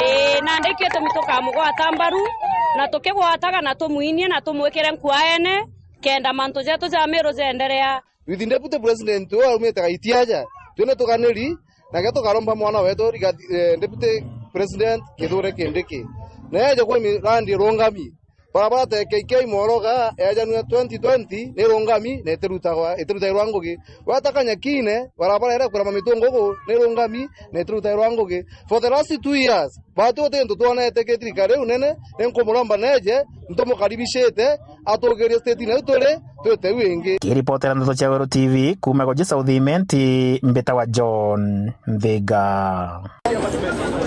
Ii, nandi ikio gitumi tukamugwata mbaru, na tukigwataga na tumwinie na tumwikire nkuaene, kenda mantu jetu ja Amiru jenderea. With deputy president uyu aumite Gaiti aja, twina tuganiri, nake tukaromba mwana wetu Rigathi, eh, deputy president Kithure Kindiki. Na eje kwi mirandi irungami. Barabara ta K K Moroga ejanue twenty twenty ni irungami na itirutagwa, itirutairwa ngugi. Weta Kanyakine, barabara iria kurama mitungugu ni irungami na itirutairwa ngugi. For the last two years, batu uti ntu twonete ki thirikari iu nene, ni nkumuromba neje Ntumukaribicite, atugirie state-ini iu turi, twite u ingi. Kiripotera ndeto cia Weru T V kuuma Goji South Imenti, mbitawa John Nthiga.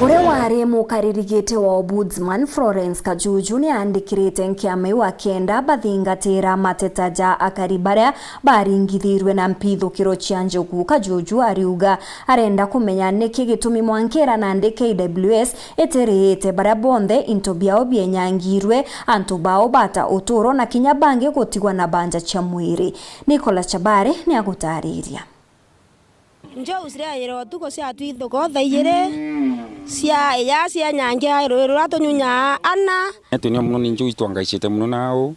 Uria wari mukariri giti wa Ombudsman Florence Kajuju ni aandikirite nkiama iu akenda bathingatira mateta ja akari baria baringithirwe na mpithukiro cia njogu. Kajuju ariuga arenda kumenya niki gitumi mwankira nandi K W S itiriite baria bonthe into biao bienyangirwe, antu bao bata uturo na kinya bangi gutigwa na banja cia mwiri. Nicholas Chabari ni agutariria. Njou ciraira utuku cia twithuko thaa ijiri cia iya cienyangia rui ruria tunyunyaa ana. Tunia muno ni njou itwangaicite muno nau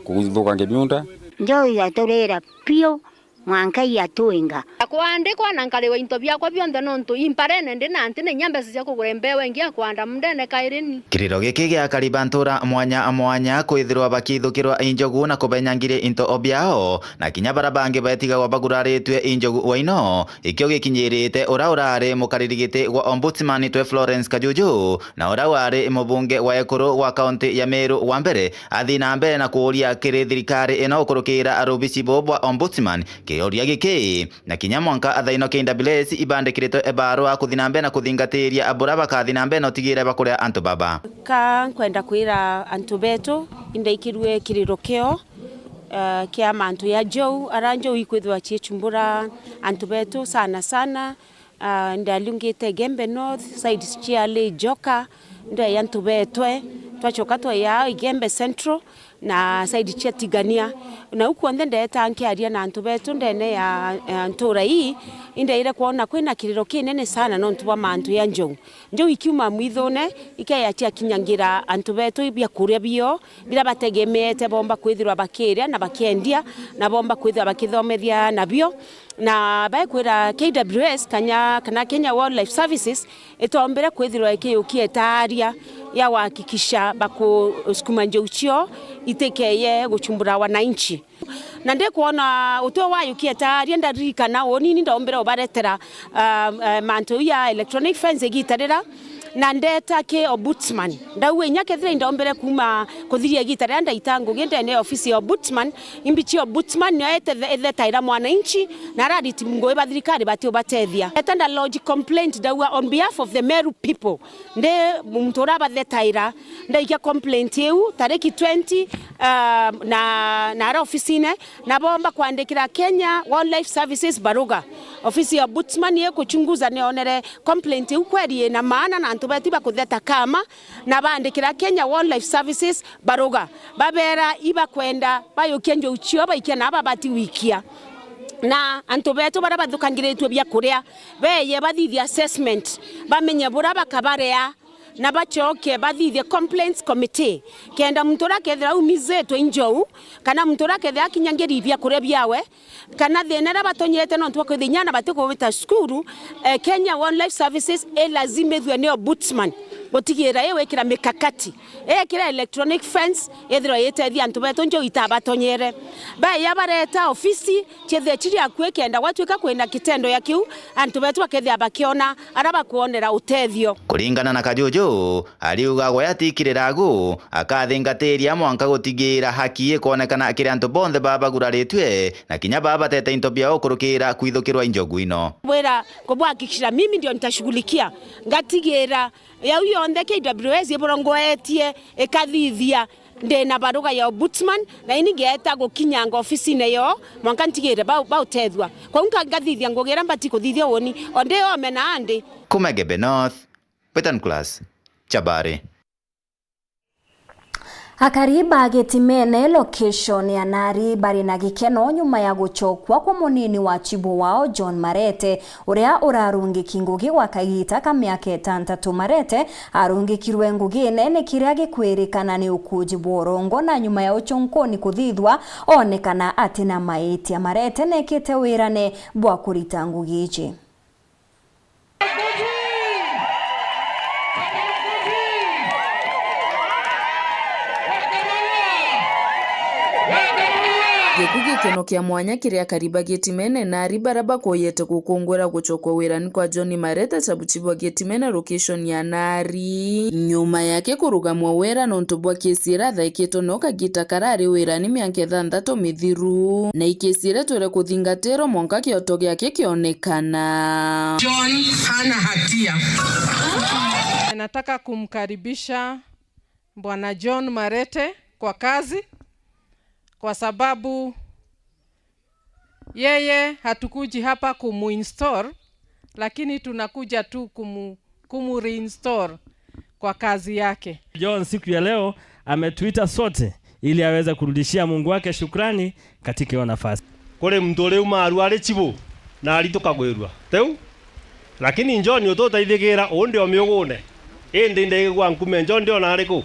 kuthukangia miunda. Njou yaturira piu mwanka yatwinga. Kwandikwa na nkariwa into biakwa bionthe nontu imparene ndi na ntina inya mbeca cia kugura mbewa ingi ya kwanda mundene kairi ni. Kiriro giki gia akari ba ntura mwanya mwanya kwithirwa bakithukirwa i njogu na kubenyangiria into biao, na kinya bara bangi betigagwa baguraritue i njogu waino, ikio gikinyirite ura urari mukariri giti gwa Ombudsman twe Florence Kajuju, na ura wari mubunge wa ekuru gwa kaunti ya Meru wa mbere, athi na mbere na kuuria kiri thirikari ino gukurukira rubisi buu bwa Ombudsman kiuria giki, na kinya mwanka athaino K W S ibandikiritwe barua kuthi na mbere na kuthingatiria bura bakathi na mbere na utigire bakuria antu baba. Ka nkwenda kwira antu betu, indaikirue kiriro kio, eh, kia mantu ya njou, ara njou ikwithirwa ciichumbura antu betu sana sana. Ah, ndalungite Igembe North, side cia Lay Joka, ndwaya antu betwe, twachoka twaya Igembe Central na side cia Tigania. Na u kwonthe ndeeta nkiaria na antu betu ndene ya, ya ntura ii, indeire kwona kwina kiriro kinene sana nontu bwa mantu ya njou. Njou ikiuma mwithune, ikeya ciakinyangira antu betu biakuria bio, biria bategemeete bomba kwithirwa bakiria na bakiendia, na bomba kwithirwa bakithomethia nabio. Na baekwira K W S kanya, kana Kenya Wildlife Services itombire kwithirwa ikiyukia itaaria ya kuhakikisha bakusukuma njou cio itikeye guchumbura wananchi. Na ndikwona utwe wayukia itaaria, ndaririkana uuni ni ndombire ubaretera, um, eh, mantu ya electronic fence igita rira, na ndeta ki Ombudsman. Ndauga inya kethira indombire kuuma kuthiria igita riria ndaita ngugi ndene ya ofisi ya Ombudsman, imbichi Ombudsman nio ethe-, ethetaira mwananchi, na arariti ngugi ba thirikari bati ubatethia. Eta nda lodge complaint ndauga on behalf of the Meru people, ndi muntu urabathetaira, ndaikia complaint iu tariki twenty, ah, na, na ara ofisine, na bomba kwandikira Kenya Wildlife Services baruga. Ofisi ya Ombudsman ikuchunguza nionere complaint iu kweri ina maana na antu beti bakutheta kama, na baandikira Kenya Wildlife Services baruga. Babera ibakwenda bayukia njou cio baikia na babati wikia. Na antu betu baria bathukangiritue biakuria, beye bathithie assessment, bamenye buria bakabarea, na bachoke bathithie complaints committee, kenda muntu uria akethira aumizitwe i njou, kana muntu uria akethira akinyangiri biakuria biawe, kana thina iria batonyete nontu bwa kwithira inya ana batikubita cukuru, eh, Kenya Wildlife Services ilazimithue ni Ombudsman gutigira iwikira mikakati, ikira electronic fence, ithirwa itethia antu betu njou itabatonyere. Baya bareta ofisi, ciethire ciri akui kenda gwatuika kwina kitendo ya kiu, antu betu bakethia bakiona ara bakwonera utethio. Kuringana na Kajuju, ariuga gwe atikirira agu, akathingatiria mwanka gutigira haki ikwonekana kiri antu bonthe baba baguraritue, na kinya baba batete into biao kurukira kwithukirwa i njogu ino. Bwira kubuhakikishira mimi ndio nitashughulikia, ngatigira yau yonthe K W S iburongoetie ikathithia, ndina baruga ya Ombudsman, na ini ngeeta gukinyanga ofisine yo, mwanka ntigire bau-, bautethua. Kwou nka-, ngathithia ngugi iria mbati kuthithia uuni, o ndi ome na andi. Kuma Igembe North, Brighton Class, Chabari. Akari ba Gitimene, location ya Nari, bari na gikeno nyuma ya guchokwa kwa munini wa chibu wao, John Marete, uria urarungiki ngugi gwa kagiita ka miaka itantatu. Marete arungikirwe ngugine ni kiria gikwirikana ni ukuuji bwa urongo, na nyuma ya uchonkoni kuthithwa, onekana atina maitia. Marete nekite wirane bwa kurita ngugi iji. Gikugi gikeno kia mwanya kiri akari ba Gitimene na ari baria bakoyete gukungwira gucokwa wirani kwa John Marete, chabuchibwa Gitimene location ya Nari. Nyuma yake kurugamwa wira nontu bwa kesi iria athaikitwe no kagita karari wirani mianka ithanthatu mithiru, na ikesi iria twire kuthingatirwa mwanka kioto giake kionekana. John hana hatia. Nataka kumkaribisha Bwana John Marete kwa kazi, kwa sababu yeye hatukuji hapa kumuinstall, lakini tunakuja tu kumu-, kumu reinstall kwa kazi yake. John siku ya leo ametuita sote ili aweze kurudishia Mungu wake shukrani katika hiyo nafasi. Kuri muntu uri umaru ari chibu, na ari tukagwirua. Teu? Lakini John ututaithigira, uu ndi o miugune. Indi ndegigwa nkume John ndi ona ari ku?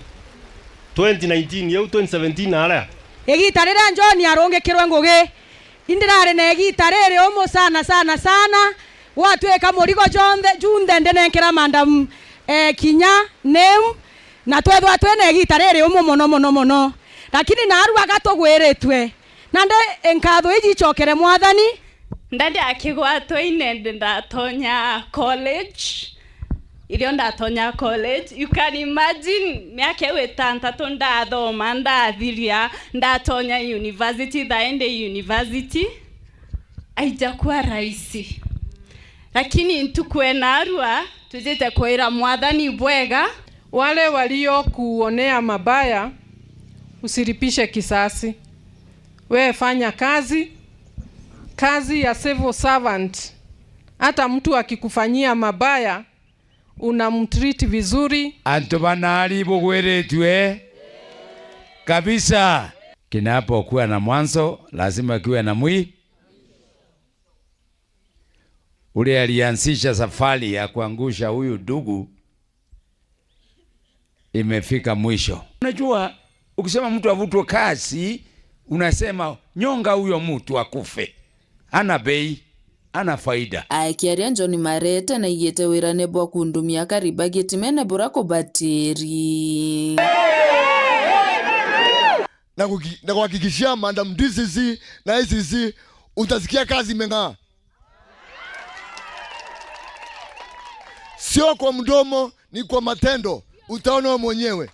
Twenty nineteen iu, twenty seventeen aria. Igita riria John arungikirwe ngugi, indirari na igita riri umu sana, sana, sana. Gwatwika murigo jonthe, junthe ndinenkera Madam, eh, Kinya, name, na twethwa twina igita riri umu mono, mono, mono. Lakini naarua gatugwiritwe. Nandi nkatho iji icokere Mwathani. Ndandi akigwatwa ine ndi ndatonya college. Irio ndatonya college, you can imagine, miaka iu itantatu ndathoma, ndathiria, ndatonya university, thaindi university. Aijakua rahisi. Lakini ntuku enarua, tujite kwira Mwathani bwega. Wale waliokuonea mabaya, usilipishe kisasi. Wewe fanya kazi, kazi ya civil servant. Hata mtu akikufanyia mabaya, unamtreat vizuri. Antu banari bugwiritue kabisa. Kinapokuwa na mwanzo, lazima kiwe na mwi-, ule alianzisha safari ya kuangusha huyu ndugu imefika mwisho. Unajua, ukisema mtu avutwe kazi, unasema, "Nyonga huyo mtu akufe." Hana bei, hana faida. Akiaria John Marete naigite wirane bwa kundumia akari ba Gitimene bura kubatiri. Na kuki-, na kuhakikishia Madam D C C na A C C, utasikia kazi imeng'aa. Sio kwa mdomo, ni kwa matendo. Utaona wewe mwenyewe.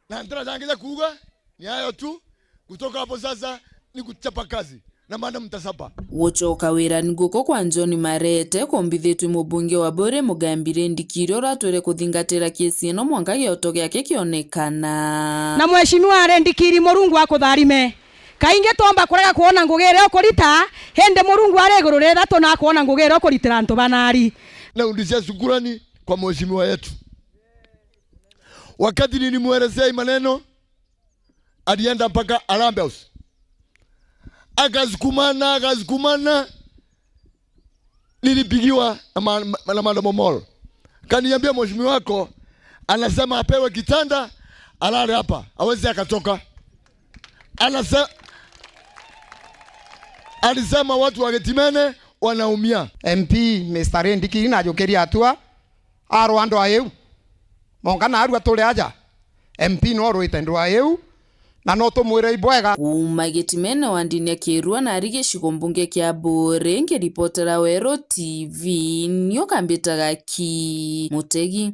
Na ntira jangija kuuga, ni hayo tu. Kutoka hapo sasa, ni kuchapa kazi. Na maana mtasapa. Gucoka wirani guku kwa John Marete kumbithitwe mubunge wa Buuri Mugambi Rindikiri uria atwire kuthingatira kesi ino mwanka gioto giake kionekana. Na Mheshimiwa Rindikiri, Murungu akutharime. Kaingi twomba kurega kwona ngugi iria ukurita, indi Murungu ari iguru ria ithatu na akwona ngugi iria ukuritira antu banari. Na undisia shukurani kwa mheshimiwa yetu. Wakati nilimwelezea hii maneno, alienda mpaka Harambee House. Akasukumana, akasukumana. Nilipigiwa na ma-, ma-, na Madam Omolo. Kaniambia, "Mheshimiwa wako anasema apewe kitanda, alale hapa, hawezi akatoka." Anase-, alisema watu wa Getimene wanaumia. M P Mister Rindikiri najukirie atua, arwa ndwa iu. Monka naarua turi aja. M P no urwite ndwa iu, na no tumwire ibwega. Kuuma Gitimene wa ndini ya Kirua na ari gicigo mbunge kia Buuri, nkiripotera Weru T V, nio kambitaga ki Mutegi.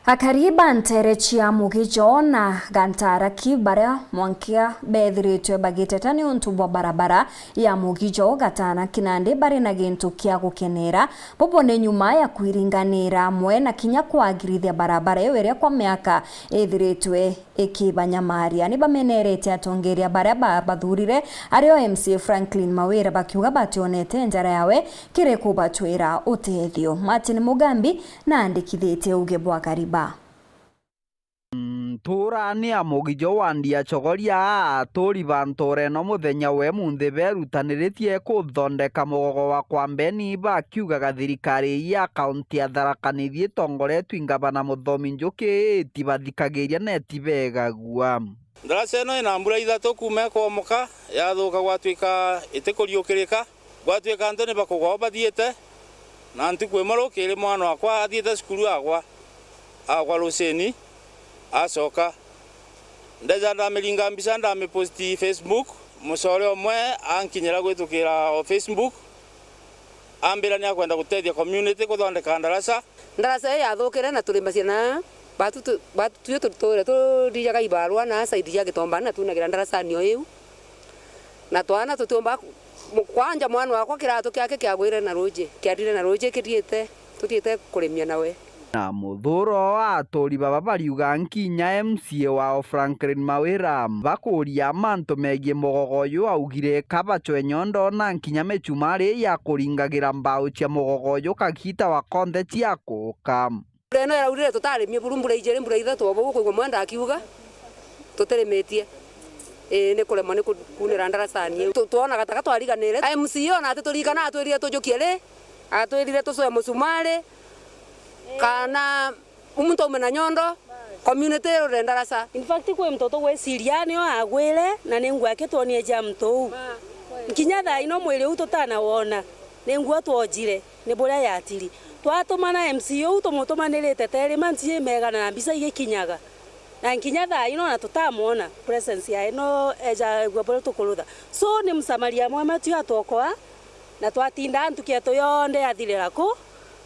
Akari ba nteere cia Mugijo na Gantaraki, baria mwankia beethiritwe bagiteta niuntu bwa barabara ya Mugijo Gatanaki, nandi bari na gintu kia gukenera. Bobo ni nyuma ya kwiringanira amwe na kinya kwagirithia barabara iu iria kwa miaka ithiritwe ikibanyamaria. Ni bamenerete atongeria baria babathurire, ario M C A Franklin Mawira, bakiuga bationete njara yawe kiri kubatwira utethio. Martin Mugambi naandikithitie uge bwa Kariba. Ntuura ni ya Mugijo wa Ndia Chogoria, aa aturi ba ntuura ino muthenya wa imunthi berutaniritie kuthondeka mugogo wa Kwambeni, bakiugaga thirikari ya kaunti ya Tharaka Nithi itongoretue i ngavana Muthomi Njuki itibathikiria na itibegagua. Ndaraca ino ina mbura ithatu kuuma ikwomoka, yathuka gwatwika itikuriukirika. Gwatwika antu ni bakugwa o bathiite, na ntuku imwe rukiri mwana wakwa athiite cukuru agwa, agwa rucini, acoka. Ndeja ndamiringa mbica ndamiposti Facebook, Mucore umwe ankinyira gwitukira o Facebook, ambira ni akwenda gutethia community kuthondeka ndaraca. Ndaraca ii yathukire na turi maciana, batu tu-, batu tuyo tu-, tuture turijaga ibarua na side ya Gitombani na tunagira ndaracani o iu. Na twana tutiumba ku-, kwanja mwana wakwa kiratu kiake kiagwire na ruji, kiarire na ruji kiriite, turiite kurimia nawe. Na muthuro wa aturi baba bariuga nkinya M C A wao Franklin Mawira bakuria mantu megii mugogo uyu augire kabacwe nyondo na nkinya micumari ya kuringagira mbau cia mugogo uyu kagita wa konthe cia kuuka. Mbura ino iraurire tutarimie buru mbura ijiri, mbura ithatu o bau ukwigua mwenda akiuga tutirimitie. Ii, ni kuremwa ni ku-, kuunira ndaracani iu. Tu-, twonaga taka twariganire. M C A ona atituririkana, atwirire tujukie ri, atwirire tucoe mucumari, kana muntu aume na nyondo, community irure ndaraca. In fact, kwi muntu tugwiciria nio agwire, na ni nguu yake twonie ja muntu uu. Nkinya thaa ino mwiri uu tutanawona, ni nguu twojire, ni buria yatiri. Twatumana M C A uu tumutumanirite terima nchii megana na mbica igikinyaga. Na nkinya thaa ino na tutamwona presence yae, no eja aigua buria tukurutha. So, ni msamaria mwema tu atuokoa, na twatinda ntuku yetu yonthe yathirira ku,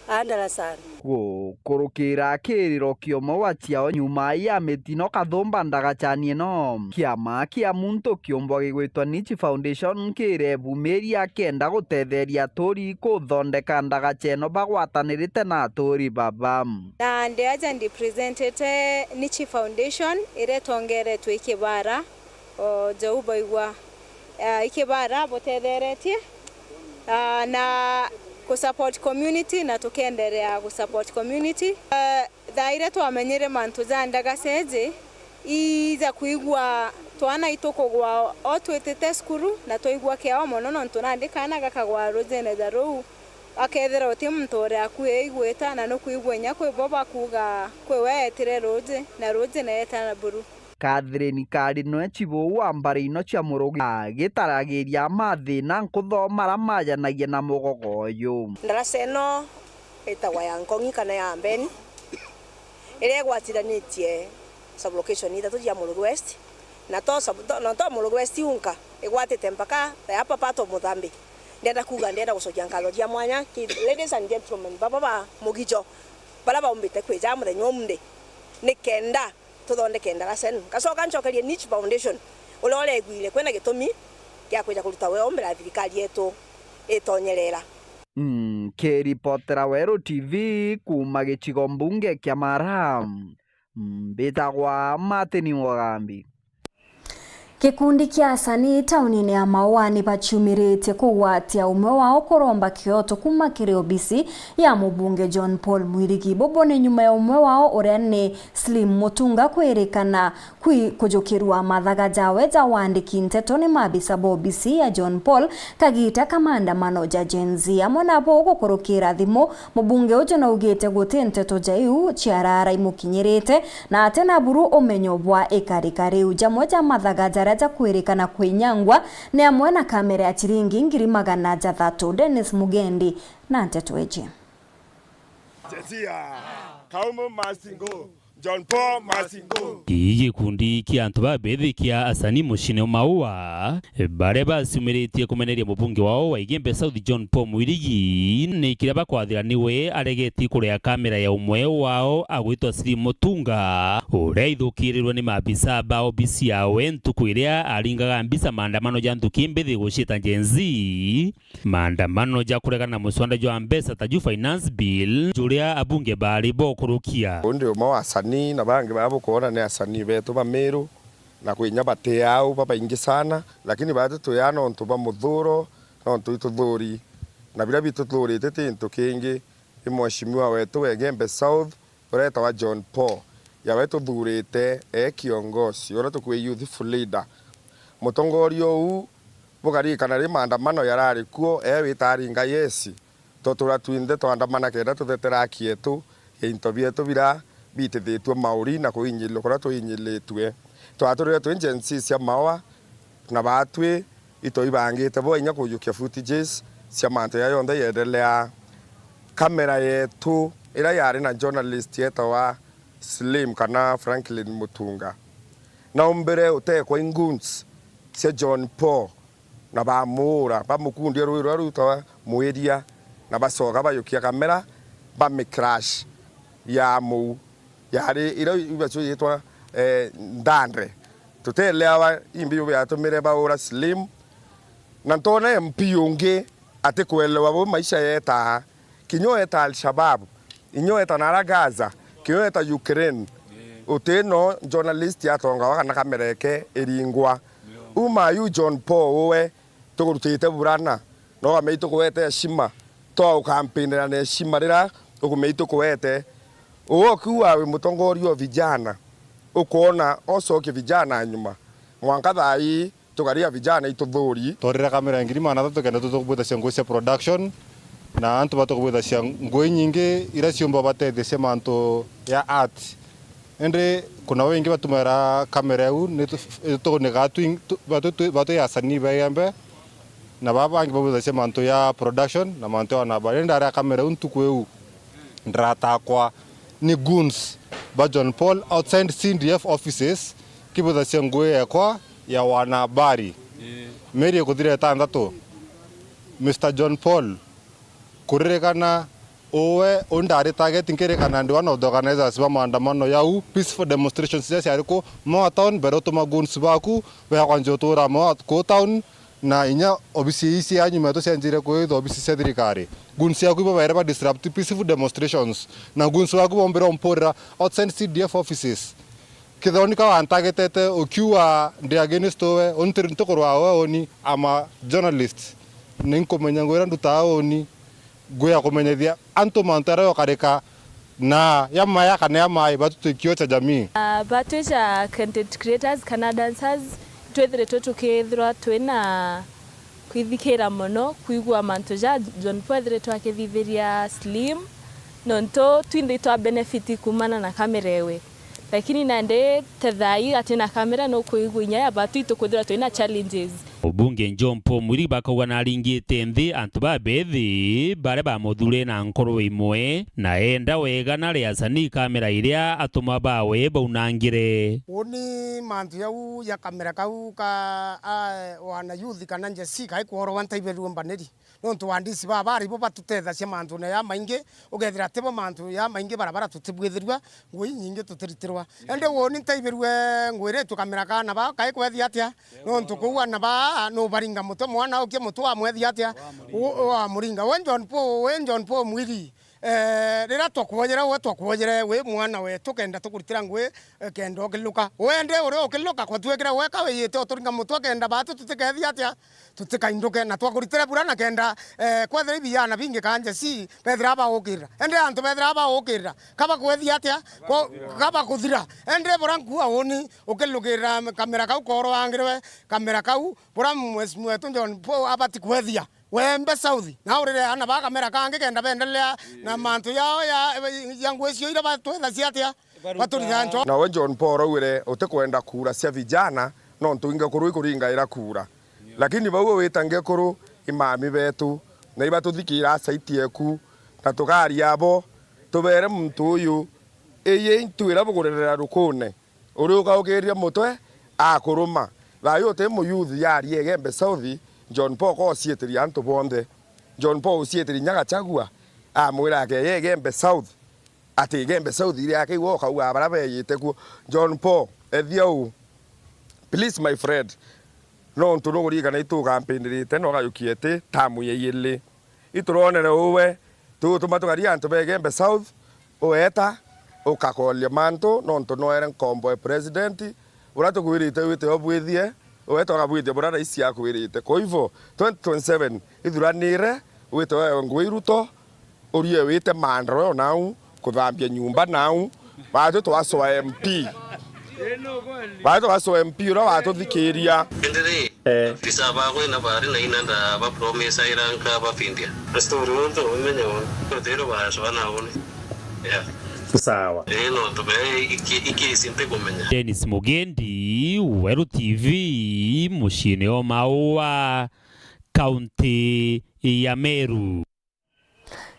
a ndaracani. Gukurukira kiriro kiumwe wa ciao nyuma ya mitino kathumba ndagacani ino, kiama kia muntu kiumbwa gigwitwa Niche Foundation kirebumiria kenda gutetheria aturi kuthondeka ndagaca ino bagwatanirite na aturi baba. Na ndi aja ndi presentete Niche Foundation iria itongeretwe i Kibara, o, Jou baigua, ah, i Kibara butetheretie, ah, na ku support community, na tukenderea ku support community. Ah, thaa iria twamenyire mantu ja ndagaca iji, ija kwigua twana itukugwa o twitite cukuru, na twaigua kiao mono, nontu nandi kaana gakagwa rujine ja ruu. Akethira uti muntu uria akui igwita, na nukwigua inya kwi bo bakuuga kwi we eetire ruuji, na ruuji neeta na buru. Catherine Kari nwe chibu wa mbari ino cia Murugi, agitaragiria mathina nkuthoma aria majanagia na mugogo uyu. Ndaraca ino itagwa ya Nkong'i kana ya Mbeni, iria igwatiranitie sub-location ithatu cia Murugi West, na to sub-, to, na to Murugi West yunka, igwatite mpaka ya Papa to Muthambi. Ndenda kuuga, ndenda gucokia nkatho cia mwanya ki ladies and gentlemen baba ba Mugijo, baria baumbite kwija muthenya umunthi, nikenda tuthondeke ndaraca ino. Ngacoka ncokerie Niche Foundation, uria uregwire kwina gitumi gia kwija kuruta weo mbere ya thirikari yetu itonyerera. Nkiripotera Weru T V kuuma gicigo mbunge kia Mara, mbitagwa Martin Mugambi. Gikundi kia asanii taunine ya Maua ni baciumiritie kugwatia umwe wao kuromba kioto kuuma kiri obisi ya mubunge John Paul Mwirigi. Bobo ni nyuma ya umwe wao uria ni Slim Mutunga kwirikana kwi-, kujukirua mathaga jawe ja wandiki nteto ni maabisa ba obisi ya John Paul kagita ka maandamano ja Gen Z. Amwe nabo gukurukira thimu, mubunge uju naugite guti nteto ja iu ciarara imukinyirite, na ati na buru umenyo bwa ikarika riu. Jamwe ja mathaga jaria jakwirikana kwinyangwa ni amwe na kamera ya chiringi ngiri magana jathatu. Dennis Mugendi na nteto iji. Chesia. Kaumu must go. John Paul must go. Ii gikundi kia antu babethi kia asanii mucine Maua, baria baciumiritie kumeneria mubunge wao wa Igembe South John Paul Mwirigi, ni kiria bakwathira niwe aregetie kuria kamera ya umwe wao agwitwa Slim Mutunga, uria ithukirirwe ni maabisa ba obisi yawe ntuku iria aringaga mbica maandamano ja nthuki mbithi guciita Gen Z. Maandamano ja kuregana na muswanda jwa mbeca ta ju finance bill, juria abunge baari bokurukia. Uu ndi umwe wa asanii na bangi baria bukwona ni asanii betu ba Meru, na kwi inya bati au babaingi sana, lakini baati twi aa nontu bwa muthuro, nontu ituthuri, na biria bituthurite ti into kingi, ni mheshimiwa wetu wa Igembe South, uria wetagwa John Paul, yawe tuthurite ee kiongozi, uria tukwi youthful leader. Mutongoria uu, bukaririkana ri maandamano yarari kuo, ee wita aringa yes, tutura twinthe twandamana kenda tutetera haki yetu ya into bietu biria biitithitue mauri na kuinyirirua kuria twinyiriritue. Twaturire twi Gen Z cia Maua, na baatwi itoi bangite bo inya kujukia footages cia mantu jaria jonthe yendelea. Kamera yetu iria yari na journalist yetawa Slim kana Franklin Mutunga, naumbire utekwa i goons cia John Paul na bamuura, bamukundia ruui ruria rwitagwa Mwiria, na bacoka bayukia kamera, bamicrash ya muu. Yari iria ibacio yitwa, eh, Ndande. Tuteleawa imbi biatumire baura Slim. Na ntona M P ungi atikwelewa bu maisha yetaa. Kinya weta Al-Shabab, inya weta nara Gaza, kinya weta Ukraine. Utino journalist atongawa kana kamera eke iringwa. Uma yu John Paul uwe tukurutite burana, no amei tukuwete heshima, twa ukampinira na heshima rira ukumei tukuwete. Uwe ukiuga wi mutongoria o vijana, ukwona ocokie vijana nyuma. Mwanka thaa ii tukaria vijana ituthuri. Twarire kamera ngiri magana athatu kenda tutukubwithacia ngui cia production, na antu batukubwithacia ngui nyingi iria ciumba batethiacia mantu ya art. Indi kuna wingi batumaira kamera iu ni tu-, itunikaa twing-, tu-, batu-, tu-, batu ya asanii begembe, na baa bangi babwithacia mantu ya production na mantu ya wanahabari. Indi ndaria kamera iu ntuku iu, ndiratakwa ni goons ba John Paul outside C D F offices kibwithacia ngui yekwa ya wanahabari. Mieri ikuthira itantatu, Mister John Paul, kuririkana uwe undari target nkirikana ndi one of the organizers ba maandamano yau, peaceful demonstrations iria ciari ku Moa Town, mbere utuma goons baku beakwanjia utura Moa ku town, na inya obisi ii cia nyuma yetu cianjire kwithwa obisi cia thirikari. Goons ciaku ibo baere ba disrupt peaceful demonstrations, na goons baku bombire umpurira outside C D F offices. Kithoni ka wantagetete ukiuga ndi against uwe, unti ntukurwa uwe uni, I'm a journalist. Ninkumenya ngwira ndutaa uni, ngwia kumenyethia antu mantu jaria jokarika na ya maya kana ya mai, batu twi kio cha jamii. Ah, batwi cha content creators kana dancers, twithiritwe tukithirwa twina kwithikira mono kwigua mantu ja John Paul ethiritwe akithithiria Slim, nontu twinthe itwa benefit kumana na kamera ewe. Lakini nandi te thaai atina kamera nukwigua inya ya batwi tukwithirwa twina challenges. Mubunge John Paul Mwirigi bakauga naringite nthi antu babethi baria bamuthure na nkoro imwe, na enda wega na riasani kamera iria atuma bawe baunangire. Uni mantu jau ja kamera kau ka, a, wana youth kana Gen Z kai kworowa ntaibirue mbaniri. Nontu wandisi baa bari bo batutethagia mantune jamaingi, ukethira tibo mantu jamaingi barabara tutibwithirua, ngui inyingi tutiritirwa. Indi uuni ntaibirue ngwiritue kamera kaana baa kai kwethia atia? Nontu kuu ana baa nubaringa mutwe, mwana ukie mutwe wamwethia atia? U-, wamuringa. We John Paul, we John Paul Mwiri, eh, riria twakwojere, we twakwojere wi mwana wetu kenda tukuritira ngui, eh, kenda ukiluka. We ndi uria ukiluka kwatwikire weka wiyite uturinga mutwe kenda batu tutikethia atia? Tutikainduke na twakuritire bura na kenda, eh, kwethira ibiana bingi kanja ci bethira baukirira. Indi antu bethira baukirira, kabakwethia atia? Ko-, kabakuthira. Indi bura nkua uni ukilukirira kamera kau koroangirwe, kamera kau, bura mheshimiwa wetu John Paul abati kwethia. Wembe South, na urire ana ba kamera kangi kenda bendelea na mantu yao ya, ya ngui cio iria batwethacia atia? Baturitha ncho. Nawe John Paul augire utikwenda kura cia vijana, nontu ingi kuru ikuringaira kura. Lakini bau wita ngekuru imami betu, na ibatuthikiira saiti eku, na tukaria abo, tubere muntu uyu, iyi itu iria bugurerera rukune, uri ukaukiria mutwe, akuruma. Thayu uti muyuthi yaria Igembe South, John Paul ko uciitiria antu bonthe. John Paul uciitiria inya Gachagua, amwira akeye Igembe South, ati Igembe South iri yake igwe ukauga baria beyite kuo. John Paul, ethia uu. Please, my friend, nontu nukuririkana itukampindirite na ugayukia iti tamu ya iili. Ituronere uwe, tugutuma tukaria antu ba Igembe South, ueta, ukakoria mantu, nontu noere nkombo e president, uria tukwirite wite obwithie, ueta ukabwithia buria raisi akwirite. Kwa hivyo, twenty twenty-seven ithuranire, wite wewe ngui Ruto, urie wite maendeleo nau, kuthambia nyumba nau, batu twacoa M P. Batu twacoa M P uria watuthikiria. Indi ri, eh, afisa bagwe na bari na ina nda ba promise ira nka bafindia. Story untu umenye won. Totero bacoa na uni. Yeah. Sawa. Eh, no tume iki, iki sinte kumenya. Dennis Mugendi, Weru T V, muciine o Maua, kaunti ya Meru.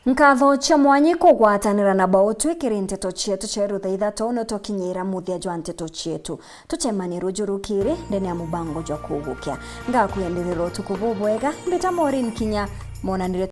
Nkatho cia mwanya kugwatanira na bautwi kiri nteto cietu cia rutha ithatu no tukinyira muthia jwa nteto cietu. Tucemanie ruju rukiri ndene ya mubango jwa kugukia. Ngakwenderera utuku bubwega, mbita Maureen Kinya, monanire